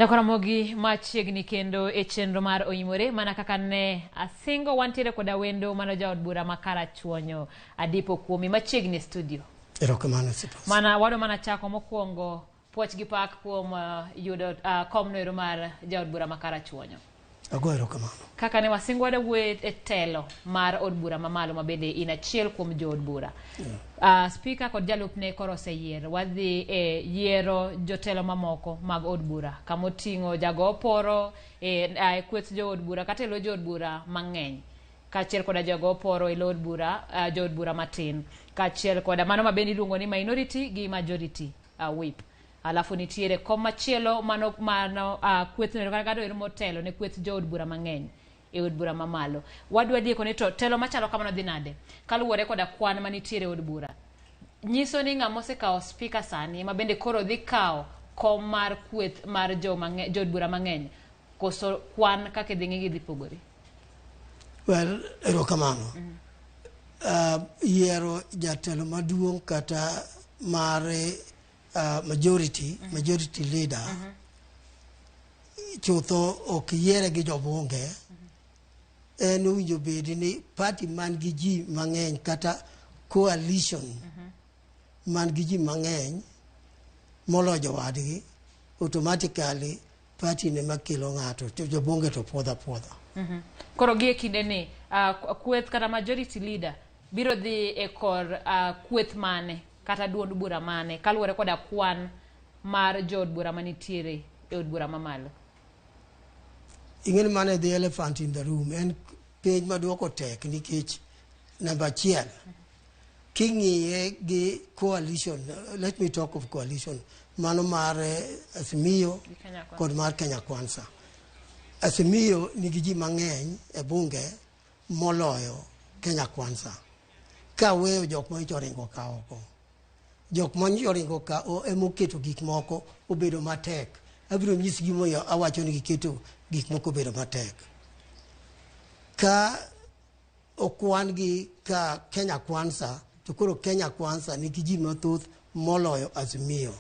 Nyakwaramogi machiegni kendo e chenro mar Oimore mana kaka ne asingo wantiere koda wendo mano jaod bura ma Karachuonyo Adipo Kuomi machiegni e studio. Erokamano Sipos. Mana wadwa mana chako mokwongo puoch gi pak kuom yudo komno ero mar jaod bura ma Karachuonyo. Ago erokamano. Kaka ne wasingo wadwa wuoyo e telo mar od bura mamalo ma bende in achiel kuom jood bura. Spika kod jalupne koro oseyier. Wadhi e yiero jotelo mamoko mag od bura kamoting'o jago oporo e kweth jood bura kata e lo jood bura mang'eny kaachiel koda jago oporo e lo od bura jood bura matin kaachiel koda mano ma bende iluongo ni minority gi majority whip. Alafu nitiere kom machielo mano kweth no kata ero motelo ne kweth jood bura mang'eny e od bura mamalo. Wadwa dieko ni to telo machalo kamano dhi nade kaluwore koda kwan manitiere e od bura. Nyiso ni ng'ama osekawo spika sani ma bende koro dhi kawo kom mar kweth mar jood bura mang'eny koso kwan kaka idhi ng'i dhi pogore. Well, erokamano. Yiero jatelo maduong' kata mar majority leader chutho ok yiere gi jobunge. En owinjo bed ni party man gi ji mang'eny kata coalition man gi ji mang'eny moloyo jowadgi, automatically party ne makelo ng'ato to jobunge to puodho apuodha. Koro gi e kinde ni kweth kata majority leader biro dhi e kor kweth mane kata duond bura mane kaluwore koda kwan mar jood bura manitiere e od bura mamalo. Ing'eni mano e the elephant in the room. En penj maduoko tek nikech namba achiel king'iye gi coalition, let me talk of coalition mano mar Azimio kod mar Kenya Kwanza. Azimio nigi ji mang'eny e bunge moloyo Kenya Kwanza kaweyo jok manyocha oringo ka oko. Jok manyocha oringo ka emoketo gik moko obedo matek. Abiro nyisi gimomiyo awacho ni giketo gik moko obedo matek. Ka okwan gi ka Kenya Kwanza to koro Kenya Kwanza nigi ji mathoth moloyo Azimio.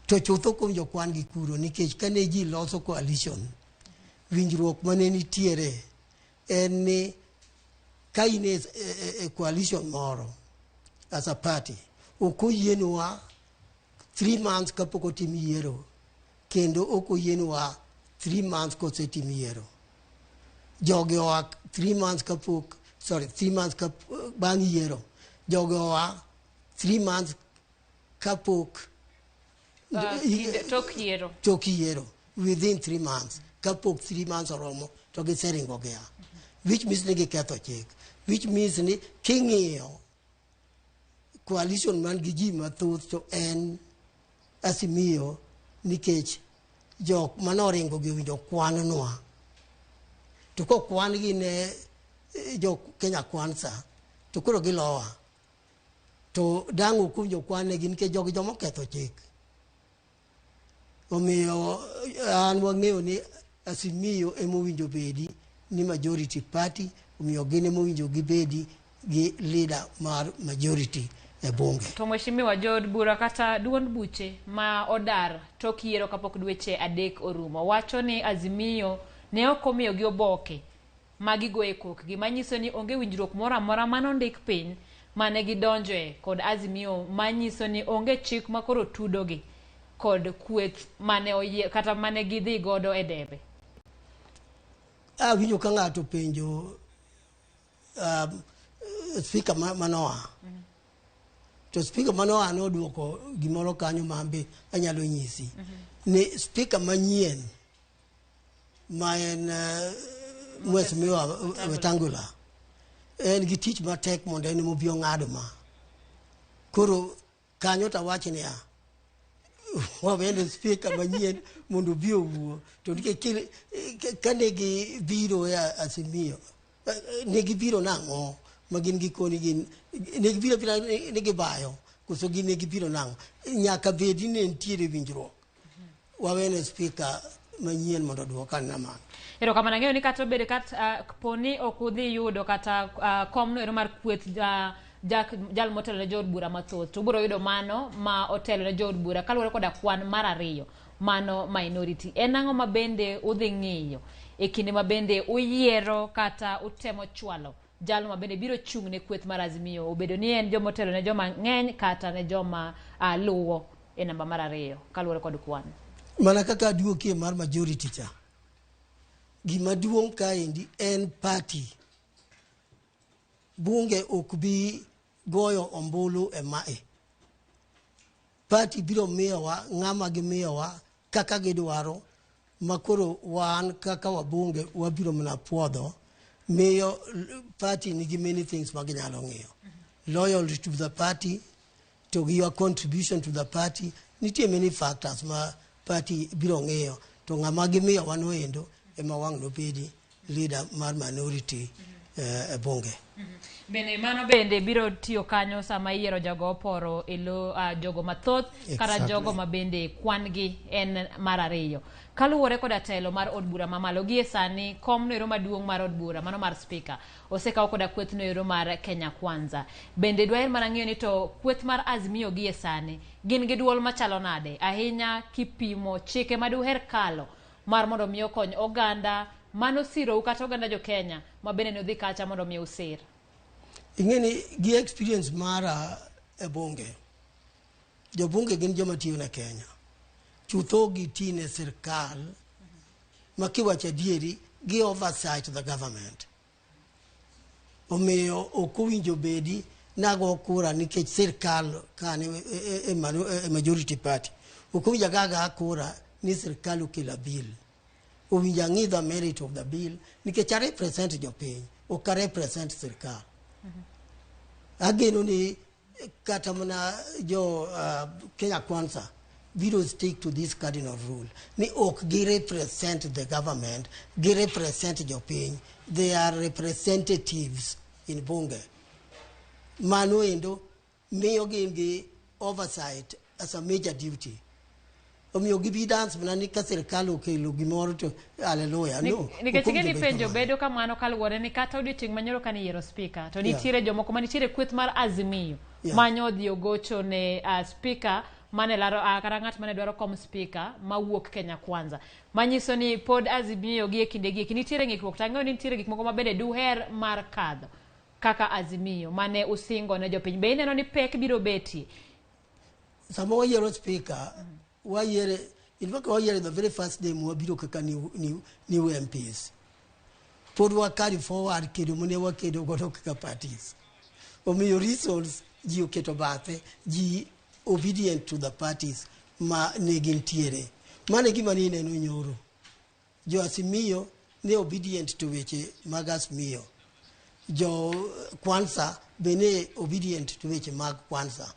To chutho kuom jokwan gi kuro nikech kane ji loso coalition, winjruok mane nitiere en ni ka in e coalition moro as a party, ok oyienwa 3 months kapok otim yiero kendo ok oyienwa 3 months kosetim yiero. Jogi oa 3 months kapok, sorry, 3 months bang' yiero. Jogi oa 3 months kapok tok yiero. Tok yiero within 3 months. Kapok 3 months oromo to giseringo gia. Which means ni giketho chik. Which means ni king'iyo coalition man gi ji mathoth to en Azimio nikech jok manoringo gi owinjo kwan nwa. To kokwan gi ne jo Kenya Kwanza to koro gilowa. To dang' ok owinjo kwan negi nikech jogi joma oketho chik. Omiyo an wang'eyo ni Azimio emowinjo bedi ni majority party, omiyo gin emowinjo gibedi gi leader mar majority e bunge. To mheshimiwa, jood bura kata duond buche ma odar tok yiero kapok dweche 3 orumo wacho ni Azimio ne ok omiyogi oboke ma gigoye kokgi, manyiso ni onge winjruok moro amora manondik piny mane gidonjoe kod Azimio, manyiso ni onge chik makoro tudogi kod kweth mane oyie kata mane gidhi godo e debe. Awinjo ka ng'ato penjo speaker manoa. To speaker manoa noduoko gimoro kanyo mambe anyalo nyisi. Ni speaker manyien ma en Mheshimiwa Wetangula en gi tich matek mondo en mobi ong'ad ma. Koro kanyo tawach niya wawene speaker manyien mondo obi owuo. To nikech kane gibiro e Azimio ne gibiro nang'o ma gin gikoni gin ne gibiro bira ni gibayo koso gin ne gibiro nang'o. Nyaka bedi ni nitiere winjruok. Wawene speaker manyien mondo oduok anena mano. Erokamano. Ang'eyo ni kata obedo kata poni ok udhi yudo kata komno ero mar kweth jal motelo ne jood bura mathoth, to ubiro yudo mano ma otelo ne jood bura kaluwore koda kwan mar 2 mano minority. En ang'o ma bende udhi ng'iyo e kinde ma bende uyiero kata utemo chwalo jalno ma bende biro chung' ne kweth mar Azimio, obedo ni en joma otelo ne joma ng'eny kata ne joma luwo e namba mar 2 kaluwore kod kwan? Mana kaka aduokie mar majority cha, gima duong' kaendi en party. Bunge ok bi goyo ombulu e mae. Party biro miyowa ng'ama gimiyowa kaka gidwaro, makoro wan kaka wabunge wabiro mana puodho. Miyo party nigi many things ma ginyalo ng'iyo. Loyalty to the party, to gi your contribution to the party, nitie many factors ma party biro ng'iyo. To ng'ama gimiyo wan oendo ema wang' nobedi leader mar minority e bunge. Bende mano bende biro tiyo kanyo sama iyiero jogo oporo e lo jogo mathoth kata jogo ma bende kwan gi en mar 2. Kaluwore koda telo mar od bura mamalo gie sani, kom noero maduong' mar od bura mano mar speaker osekaw koda kweth noero mar Kenya Kwanza. Bende dwaher mana ng'eyo ni to kweth mar Azimio gie sani gin gi duol machalo nade ahinya kipimo chike maduher kalo mar mondo mi okony oganda mano sirou kata oganda jo Kenya ma bende nodhi kacha mondo mi usir. Ing'e ni gi experience mara e bunge, jobunge gin joma tiyo ne Kenya. Chutho giti ne sirkal ma kiwacho adieri gi oversight the government. Omiyo ok owinjo bedi nago kura nikech sirkal kane e majority party. Ok owinjo agaga kura ni sirkal okelo bill. Owinjo ang'i the merit of the bill nikech a represent jopiny, ok a represent sirkal. Ageno ni kata mana jo Kenya Kwanza biro stick to this cardinal rule ni ok gi represent the government, gi represent jopiny. They are representatives in bunge. Mano endo miyo gin gi oversight as a major duty. Omiyo gibi dance mana ni ka sirkal okelo gimoro to hallelujah. No. Nikech ok ing'e ni owinjo bed penjo kamano. bedo kamano kaluwore ni kata odiochieng' manyoro kane iyiero speaker to nitiere jomoko manitiere kweth mar Azimio manyo odhi ogocho ne speaker mane laro kata ng'at mane dwaro kom speaker mawuok Kenya Kwanza, manyiso ni pod Azimio gi e kinde gi eki nitiere ng'ikruok. To ang'eyo ni nitiere gik moko mabende duher mar kadho kaka Azimio mane usingo ne jopiny. Be ineno ni pek biro betie? Sama wayiero speaker, wayiere, in fact wayiere the very first day mwabiro kaka new MPs. Pod wa carry forward kedo mane wakedo godo kaka parties. Omiyo reasons ji oketo bathe, ji obedient to the parties ma ne gintiere. Mano e gima nineno nyoro. Jo Azimio ne obedient to weche mag Azimio. Jo Kwanza be ne obedient to weche mag Kwanza.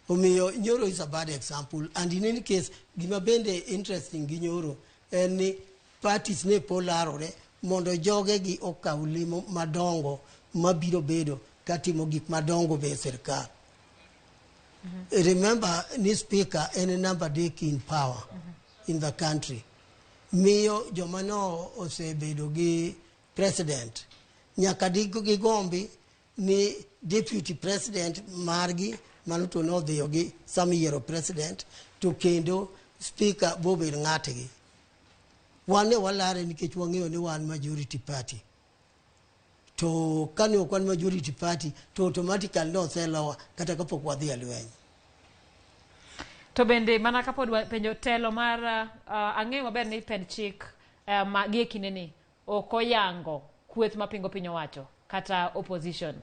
Omiyo nyoro is a bad example, and in any case gima bende interesting gi nyoro en ni parties ne polarore mondo jogegi okaw lemo madongo mabiro bedo katimo gik madongo be e sirkal. Remember ni speaker en number 3 in power in the country. Miyo joma no osebedo gi president nyaka gigombi ni deputy president margi mano to nodhiyo gi sama iyiero president to kendo speaker bobed ng'atgi. Wan ne walare nikech wang'eyo ni wan majority party. To kane ok wan majority party to automatically noselowa kata kapok wadhi e lweny. To bende mana kapod penjo telo mar ang'eyo maber ni pend chik ma gie kindeni ok oyango kweth mapingo piny owacho kata opposition.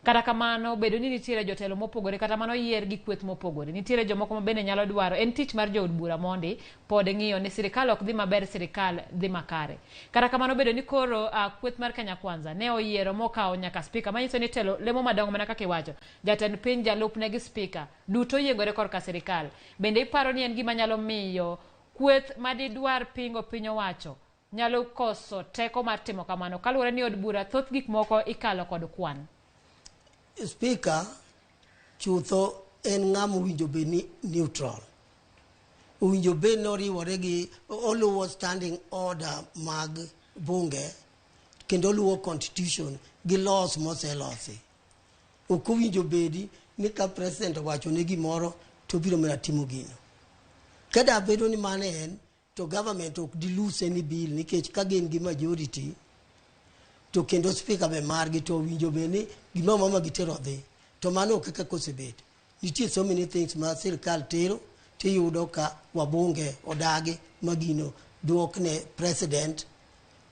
Kata kamano bedo ni nitiere jotelo mopogore kata mano yier gi kweth mopogore, nitiere jomoko ma bende nyalo dwaro, en tich mar jood bura mondi pod ng'iyo ni sirikal ok dhi maber, sirikal dhi makare. Kata kamano bedo ni koro kweth mar Kenya Kwanza ne oyiero mokawo nyaka speaker, manyiso ni telo lemo madongo mana kaka iwacho, jatend piny, jalupne gi speaker duto oyiengore korka sirikal. Bende iparo ni en gima nyalo miyo kweth madidwar pingo piny owacho nyalo koso teko mar timo kamano kaluwore ni od bura thoth gik moko ikalo kod kwan? Speaker chutho en ng'ama owinjo bed ni neutral. Owinjo bed ni oriwore gi oluwo standing order mag bunge kendo oluwo constitution gi laws moselosi. Ok owinjo bedi ni ka president owacho ne gimoro to obiro mana timo gino. Ka da bedo ni mano en to government ok di lose any bill nikech ka gin gi majority to kendo speaker be margi to owinjo bed ni gimoro amora ma gitero dhi. To mano ok e kaka osebet. Nitie so many things ma sirkal tero tiyudo ka wabunge odagi ma gino duokne president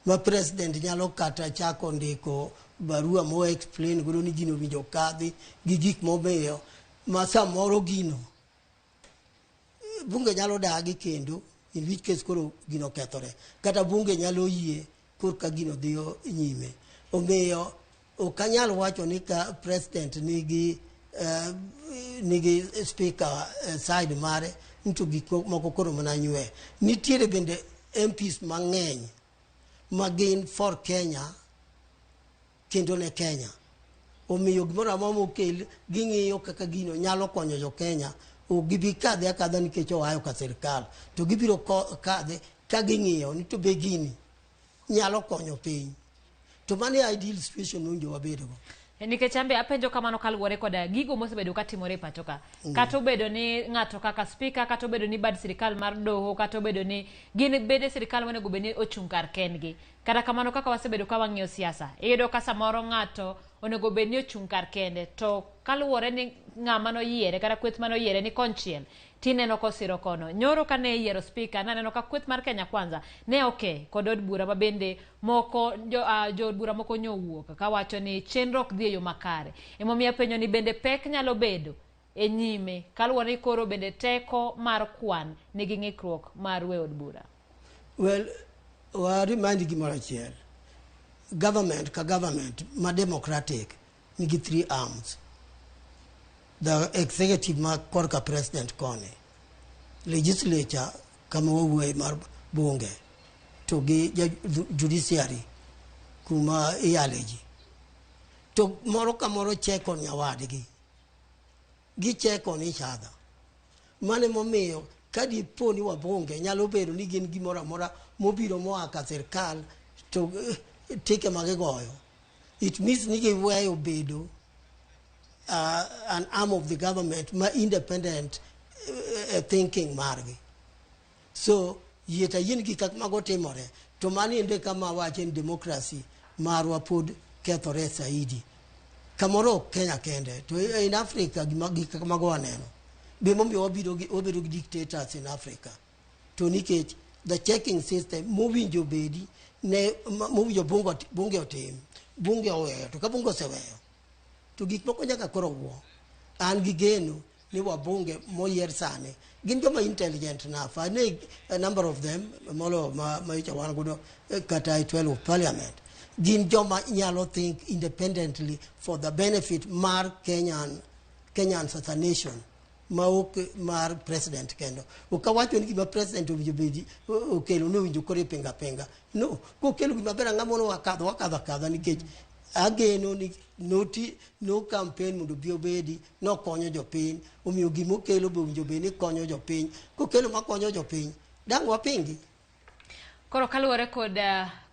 ma president nyalo kata chako ndiko barua mo explain godo ni gino owinjo kadhi gi gik momiyo ma samoro gino bunge nyalo dagi kendo in which case koro gino okethore kata bunge nyalo yie korka gino dhiyo nyime omiyo ok anyal wacho ni ka president nigi nigi speaker side mare ni to gik moko koro mana nywe nitiere bende MPs mang'eny ma gin for Kenya kendo ne Kenya omiyo gimoro amora mokel ging'iyo kaka gino nyalo konyo jo Kenya ok gibi kadhe akadha nikech oayo ka sirkal to gibiro kadhe ka ging'iyo ni to be gini nyalo konyo piny to mano e ideal situation mowinjo wabedgo. Nikech ambe apenjo kamano kaluwore koda gigo mosebedo katimore e pacho ka. Kata obedo ni ng'ato kaka speaker, kata obedo ni bad sirikal mar doho, kata obedo ni gin bede sirikal monego bed ni ochung' kar kendgi. Kata kamano kaka wasebedo ka wang'iyo siasa, iyudo ka samoro ng'ato onego bed ni ochung' kar kende to kaluwore ni ng'ama noyiere kata kweth manoyiere ni konchiel tineno kosiro kono. Nyoro kane iyiero speaker naneno ka kweth mar Kenya Kwanza ne oke kod od bura ma bende moko jood bura moko nyowuok kawacho ni chenro ok dhi e yo makare. Emomiyo apenjo ni bende pek nyalo bedo e nyime kaluwore ni koro bende teko mar kwan nigi ng'ikruok mar weyo od bura. Well, wa remind gimoro achiel. Government ka government ma democratic nigi three arms. The executive ma korka president koni, legislature kama wawuoye mar bunge, to gi judiciary kuma iyale ji. To moro ka moro check on nyawadgi. Gi check on each other. Mano emomiyo ka dipo ni wabunge nyalo bedo ni gin gimoro amora mobiro moa ka sirkal to tike ma gigoyo. It means ni giweyo bedo an arm of the government ma independent thinking margi. So yie to ayie ni gik kaka mago timore to mano ende kama wache ni democracy marwa pod kethore saidi. Kamoro ok Kenya kende to in Africa gima gik kaka mago waneno. Be momiyo wabedo gi dictators in Africa. To nikech the checking system mowinjo bedi ne mowinjo bunge otim bunge oweyo to ka bunge oseweyo to gik moko nyaka koro wuo. An gi geno ni wabunge moyier sani gin joma intelligent enough. I know a number of them molo ma nyocha wan godo kata e 12 of parliament. Gin joma nyalo think independently for the benefit mar Kenyans as a nation ma ok mar president kendo. Ok awacho ni gima president owinjo bedi okelo ni owinjo koro ipinga pinga. No, kokelo gima ber ang'ama mono wakadho wakadho akadha nikech ageno ni noti no campaign mondo obi obedi nokonyo jopiny omiyo gimokelo be owinjo bed ni konyo jopiny kokelo makonyo jopiny dang' wapingi. Koro kaluwore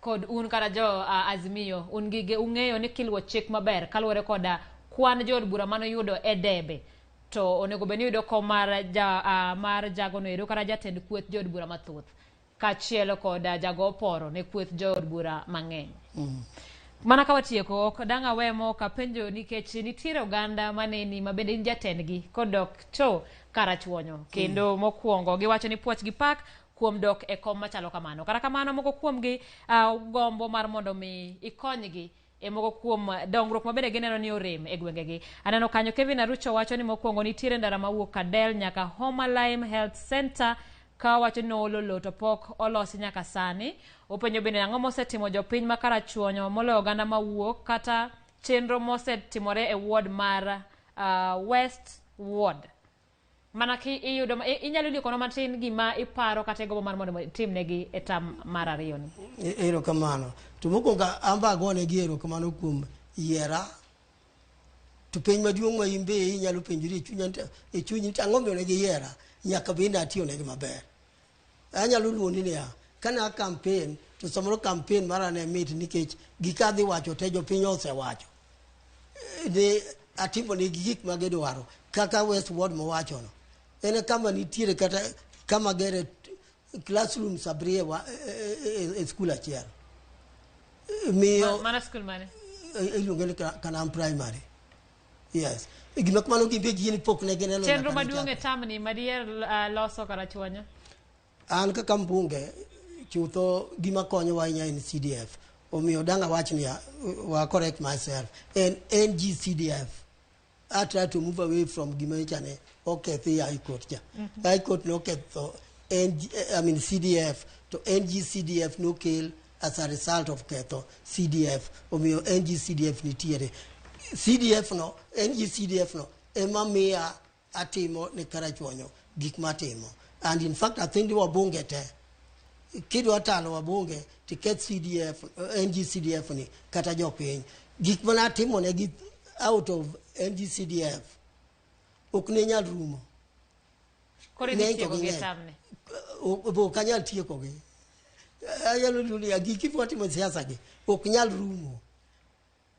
kod un kata jo Azimio un gi ung'eyo ni kiluwo chik maber kaluwore kod kwan jood bura manoyudo e debe to onego bed ni yudo kom mar mar jagono ero kata jatend kweth jood bura mathoth kaachiel kod jago oporo ne kweth jood bura mang'eny. Mana ka watieko ok dang' awe mok apenjo nikech nitiere oganda maneni ma bende in jatendgi kodok to karachuonyo kendo mokwongo giwacho ni puoch gi pak kuom dok e kom machalo kamano. Kata kamano moko kuomgi gombo mar mondo mi ikonygi e moko kuom dongruok mabende gineno ni orem e gwengegi. Aneno kanyo Kevin Arucho wacho ni mokwongo nitiere ndara mawuok Kadel nyaka Homa Lime Health Center ka wacho ni noolo lowo to pok olosi nyaka sani. Openjo bende ang'o mosetimo jopiny ma Karachuonyo moloyo oganda mawuok kata chenro mosetimore e ward mar West Ward. Mana ki iyudo inyalo ndikono matin gima iparo kata igombo mar mondo itimnegi e tam mar ariyo ni. Erokamano. To mokwongo an be agonegi erokamano kuom yiera. To penj maduong' ma in be inyalo penjori e chunyi to ang'o momiyo ne giyiera? Nyaka bed ni atiyonegi maber. Anyalo luoni niya, kane a campaign to samoro campaign mara ne mit nikech gika adhi wacho te jopiny osewacho. Ne atimo negi gik ma gidwaro kaka West Ward mowachono. En kama nitiere kata Kama gere classrooms abiriyo wa e skul achiel. Miyo Mana skul mane? Iluonge ni Kanam Primary. Yes. Gima kamano gimbe gin pok ne gineno Chenro nyaka ne maduong' e tamni madier loso Karachuonyo. An kaka mbunge chutho gima konyowa ahinya en CDF. Omiyo dang' awach niya, wa correct myself. En NGCDF. I try to move away from gima ichane okethi High Court cha. High Court noketho NG, I mean CDF to NGCDF nokel as a result of ketho CDF. Omiyo NGCDF nitiere. CDF no, NGCDF no ema miya atimo ne Karachuonyo gik matimo. And in fact I think wabunge te kidwa talo wabunge tiketh CDF, NGCDF ni kata jopiny gik mana atimo negi out of NGCDF ok ne nyal rumo. Koro idhi tieko gi e tamni. Ok anyal tiekogi. Anyalo luongo giki mwatimo siasa gi ok nyal rumo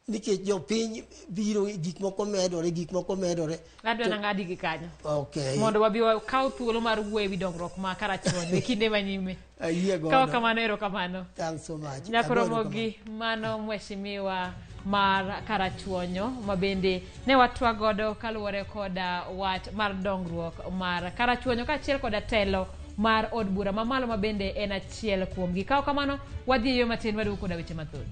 nikech jopiny biro gik moko medore, gik moko medore. Adwa nang'adi gi kanyo. Okay. Mondo wabi wakaw thuolo mar wuoyo ewi dongruok ma Karachuonyo e kinde manyime. Ayie godo. Kaw kamano, erokamano. Thanks so much. Nyakoromogi mano mheshimiwa mar Karachuonyo ma bende ne watwa godo kaluwore koda wach mar dongruok mar Karachuonyo kaachiel koda telo mar od bura mamalo ma bende en achiel kuomgi. Kaw kamano wadhi e yo matin waduogo koda weche mathoth.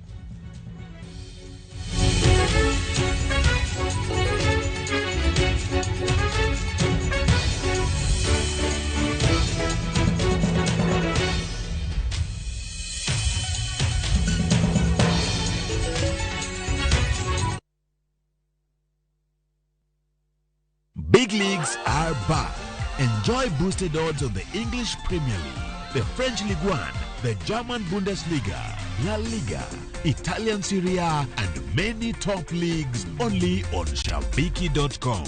Big leagues are back. Enjoy boosted odds on the English Premier League, the French Ligue 1, the German Bundesliga, La Liga, Italian Serie A, and many top leagues only on Shabiki.com.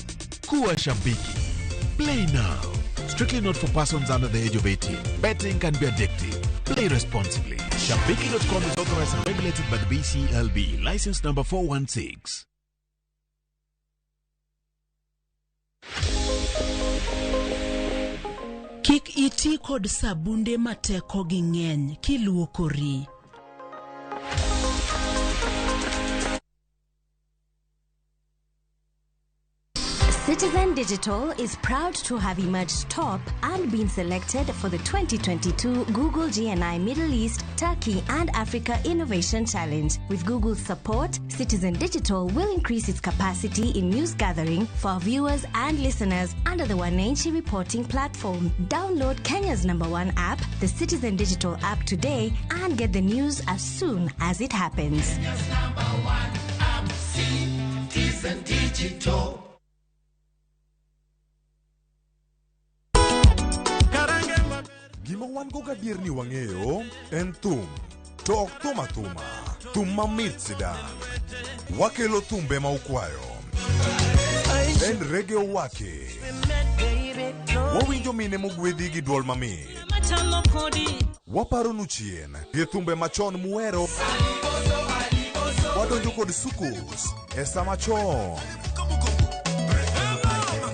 Kuwa Shabiki. Play now. Strictly not for persons under the age of 18. Betting can be addictive. Play responsibly. Shabiki.com is authorized and regulated by the BCLB. License number 416. Kik iti kod sabunde ma tekogi ng'eny kiluokori. Citizen Digital is proud to have emerged top and been selected for the 2022 Google GNI Middle East, Turkey and Africa Innovation Challenge. With Google's support, Citizen Digital will increase its capacity in news gathering for our viewers and listeners under the Wananchi reporting platform. Download Kenya's #1 app, the Citizen Digital app today, and get the news as soon as it happens. Kenya's #1 app, Citizen Digital. Gima wan go gadier ni wang'eyo en thum, to ok thum athuma, thum mamit sidang'. Wakelo thumbe ma ukwayo. En reggae owake. Wawinjo mine mogwedhi gi duol mamit. Waparonu chien gi thumbe machon muhero. Wadonjo kod sukus e sama chon.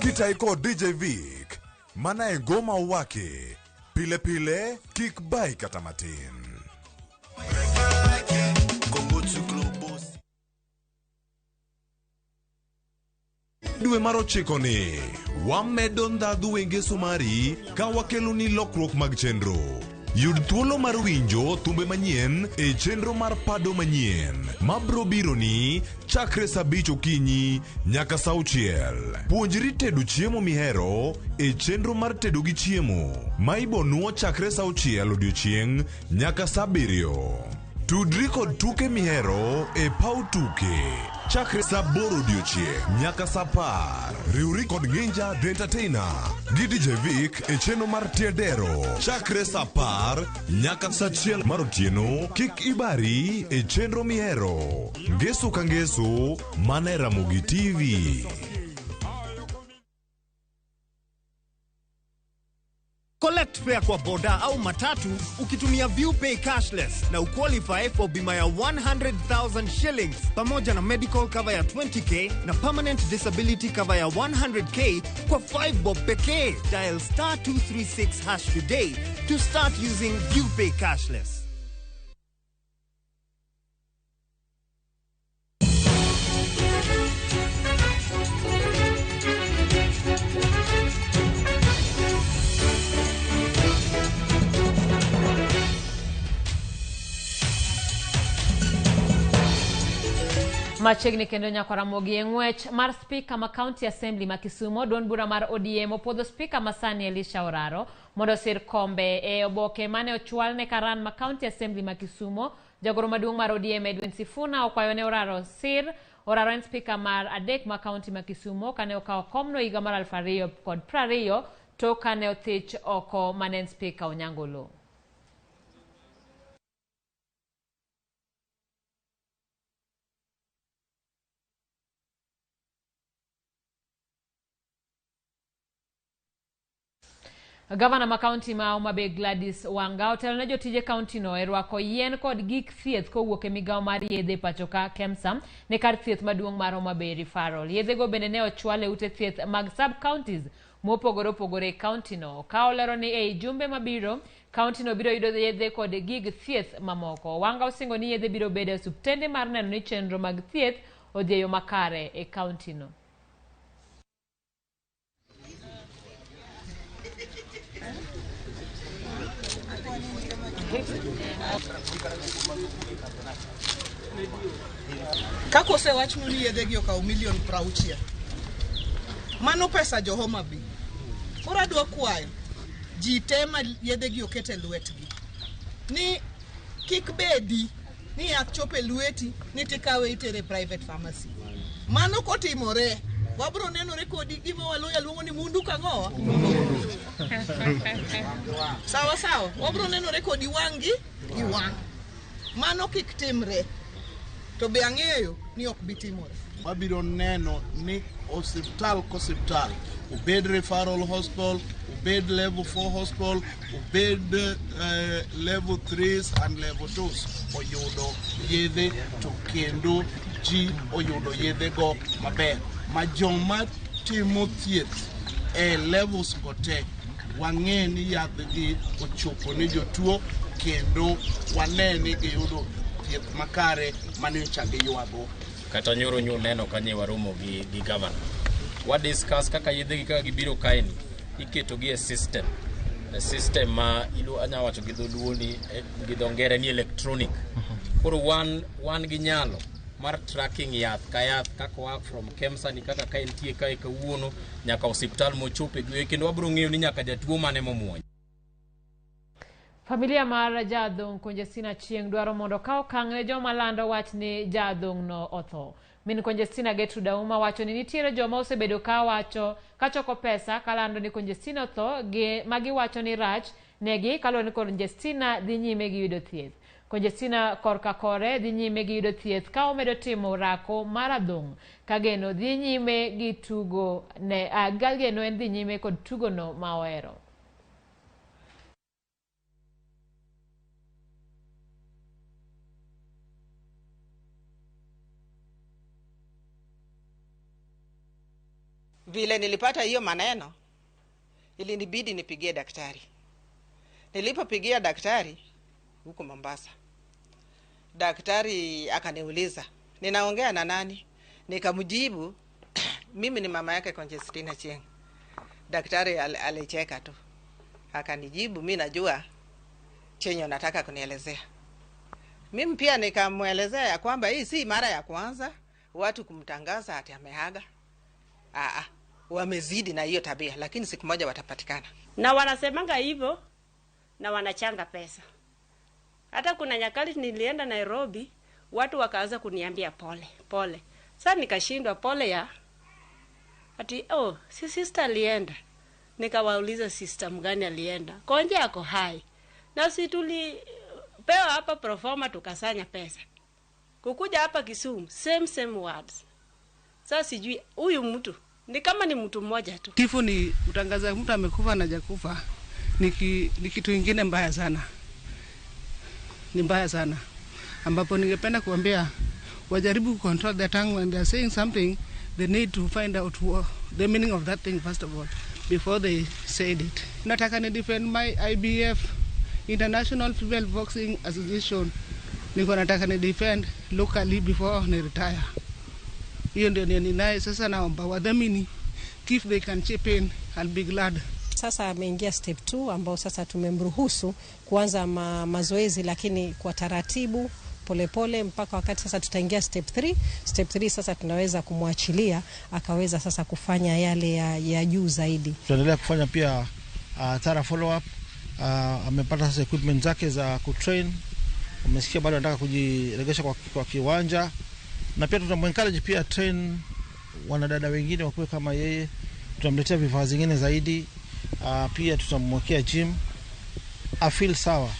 Kitai kod DJ Vic, mana e ngoma owake. Pile pile, kik bai kata matin. Dwe mar ochiko ni, wamedo ndhadhu e ngeso mari ka wakelo ni lokruok mag chenro. Yud thuolo mar winjo thumbe manyien e chenro mar pado manyien mabro biro ni chakre saa 5 okinyi nyaka saa 6. Puonjri tedo chiemo mihero e chenro mar tedo gi chiemo ma ibonuo chakre saa 6 odiochieng' nyaka saa 7. Tudri kod tuke mihero e paw tuke chakre saa 8 odiochieng' nyaka saa 10. Riwri kod Nginja The Entertainer gi DJ Vic e chenro mar Tiedero chakre saa 10 nyaka saa 1 mar otieno. Kik ibari e chenro mihero ngeso ka ngeso mana e Ramogi TV. Collect fare kwa boda au matatu ukitumia ViewPay cashless na uqualify for bima ya 100,000 shillings pamoja na medical cover ya 20k na permanent disability cover ya 100k kwa 5 bob pekee. Dial star 236 hash today to start using ViewPay cashless. Machiegni kendo nyako Ramogi e ng'wech mar spika ma County Assembly ma Kisumo, duond bura mar ODM opuodho spika ma sani Elisha Oraro mondo osir kombe e oboke mane ochwal ne karan ma County Assembly ma Kisumo. Jagoro maduong' mar ODM Edwin Sifuna okwayo ne Oraro sir. Oraro en spika mar adek ma County ma Kisumo kane okawo komno higa mar 2020 tok kane othich oko mane en spika Onyango Oloo. Gavana ma kaunti ma Homa Bay Gladys Wanga otelo ne jotije kaunti no e rwako yien kod gik thieth kowuok e migawo mar yedhe pacho ka KEMSA ne kar thieth maduong' mar Homa Bay Referral. Yedhego bende ne ochwal e ute thieth mag sub-counties mopogore opogore e kaunti no. Ka olero ni ei jumbe mabiro, kaunti no biro yudo yedhe kod gig thieth mamoko. Wanga osingo ni yedhe biro bedo e osiptende mar neno ni chenro mag thieth odhi e yo makare e kaunti no. Kaka osewachnu ni yedhegi okawo milion 60. Mano pesa jo Homa Bay. Koro adwa kwayo ji te ma yedhegi oket e lwetgi ni kik bedi ni yath chopo e lweti ni tikawe itere private pharmacy. Mano kotimore wabro nenore kodi gima Waluya luongo ni mundu kang'owa. Sawa sawa, wabro nenore kodi wang' gi wang'. Mano kik timre. To be ang'eyo ni ok bi timore. Wabiro neno ni osiptal kosiptal, obed referral hospital, obed level 4 hospital, obed level 3s and level 2s oyudo yedhe to kendo ji oyudo yedhego maber. Ma joma timo thieth e levels go te wang'e ni yadhgi ochopo ne jotuo kendo wane ni giyudo thieth makare manyocha giywago. Kata nyoro nyo neno kanye waromo gi governor. Wa discuss kaka yedhegi kaka gibiro kaeni iketogi e system. E system ma ilu anya wacho gi dholuo ni gi dho ngere ni electronic. Koro wan gi nyalo mar tracking yath ka yath kaka oa from KEMSA ni kaka ka entie kae kawuono nyaka osiptal mochope kendo wabiro ng'eyo ni nyaka jatuo mane momuony. Familia mar jadhong' Conjestina Achieng' dwaro mondo okaw okang' ne joma lando wach ni jadhong' no otho. Min Conjestina Gertrude Auma wacho ni nitiere joma osebedo ka wacho kachoko pesa kalando ni Conjestina otho ma giwacho ni rach negi kaluwore ni Conjestina dhi nyime gi yudo thieth. Conjestina korka kore dhi nyime gi yudo thieth ka omedo timo orako mar adhong' kageno dhi nyime gi tugo ne kageno en dhi nyime kod tugono ma ohero. Vile nilipata hiyo maneno, ilinibidi nipigie daktari. Nilipopigia daktari huko Mombasa, daktari akaniuliza ninaongea na nani? Nikamjibu mimi ni mama yake Conjestina Achieng'. Daktari alicheka tu, akanijibu mimi najua chenye unataka kunielezea. Mimi pia nikamuelezea ya kwamba hii si mara ya kwanza watu kumtangaza ati ameaga. Wamezidi na hiyo tabia, lakini siku moja watapatikana. Na wanasemanga hivyo na wanachanga pesa. Hata kuna nyakati nilienda Nairobi, watu wakaanza kuniambia pole, pole. Sasa nikashindwa pole ya ati oh, si sister alienda. Nikawauliza sister mgani alienda. Konje ako hai. Na si tulipewa hapa proforma tukasanya pesa. Kukuja hapa Kisumu, same words. Sasa sijui huyu mtu ni kama ni mtu mmoja tu. Kifo ni utangaza mtu amekufa na hajakufa. Ni kitu ingine mbaya sana, ni mbaya sana, ambapo ningependa kuambia wajaribu control their tongue when they are saying something. They need to find out the meaning of that thing first of all before they said it. Nataka ni defend my IBF, International Female Boxing Association. Niko nataka ni defend locally before ni retire. Hiyo ndio ninaye sasa. Naomba wadhamini, if they can chip in, I'll be glad. Sasa ameingia step 2 ambao sasa tumemruhusu kuanza mazoezi lakini kwa taratibu polepole mpaka wakati sasa tutaingia step 3. Step 3 sasa tunaweza kumwachilia akaweza sasa kufanya yale ya juu zaidi. Tunaendelea kufanya pia thorough follow up. Amepata sasa equipment zake za kutrain. Umesikia bado anataka kujiregesha kwa kiwanja, na pia tunamuencourage pia train wanadada wengine wakuwe kama yeye. Tutamletea vifaa zingine zaidi. Pia tutamwekea gym afeel sawa.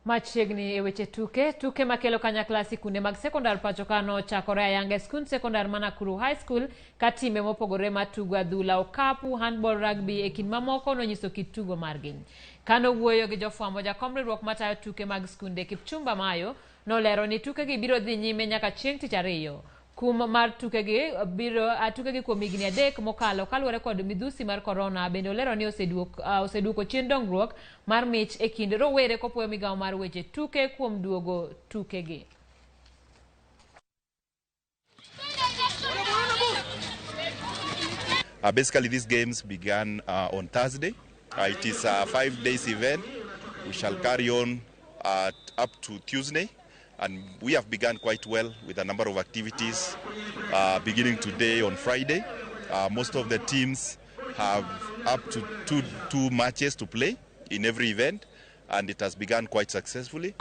Machiegni e weche tuke makelo kanyakla sikunde mag sekondar pacho ka nochakore ayanga e skund sekondar ma Nakuru High School ka timbe mopogore matugo adhula, okapu, handball, rugby e kind mamoko nonyiso kit tugo margi. Kanowuoyo gi jofwambo, jakom riwruok matayo tuke mag skunde Kipchumba Mayo nolero ni tukegi biro dhi nyime nyaka chieng' tich ariyo. Kum mar tukegi biro tukegi kuom higni 3 mokalo kaluwore kod midhusi mar korona. Bende olero ni oseduoko chien dongruok mar mich e kind rowere kopuoyo migawo mar weche tuke kuom duogo tukegi. Basically, these games began on Thursday. It is a 5 days event. We shall carry on up to Tuesday. And we have begun quite well with a number of activities beginning today on Friday. Most of the teams have up to two matches to play in every event, and it has begun quite successfully.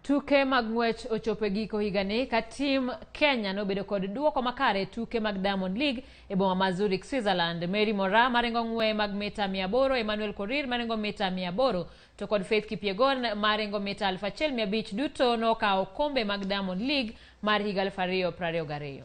Tuke mag ng'wech ochopo e giko higani ka tim Kenya nobedo kod duoko makare tuke mag Diamond League e boma ma Zurich, Switzerland. Mary Moraa maringo ng'we mag mita 800, Emmanuel Korir maringo mita 800 to kod Faith Kipyegon maringo mita 1500 duto nokawo kombe mag Diamond League mar higa 2022.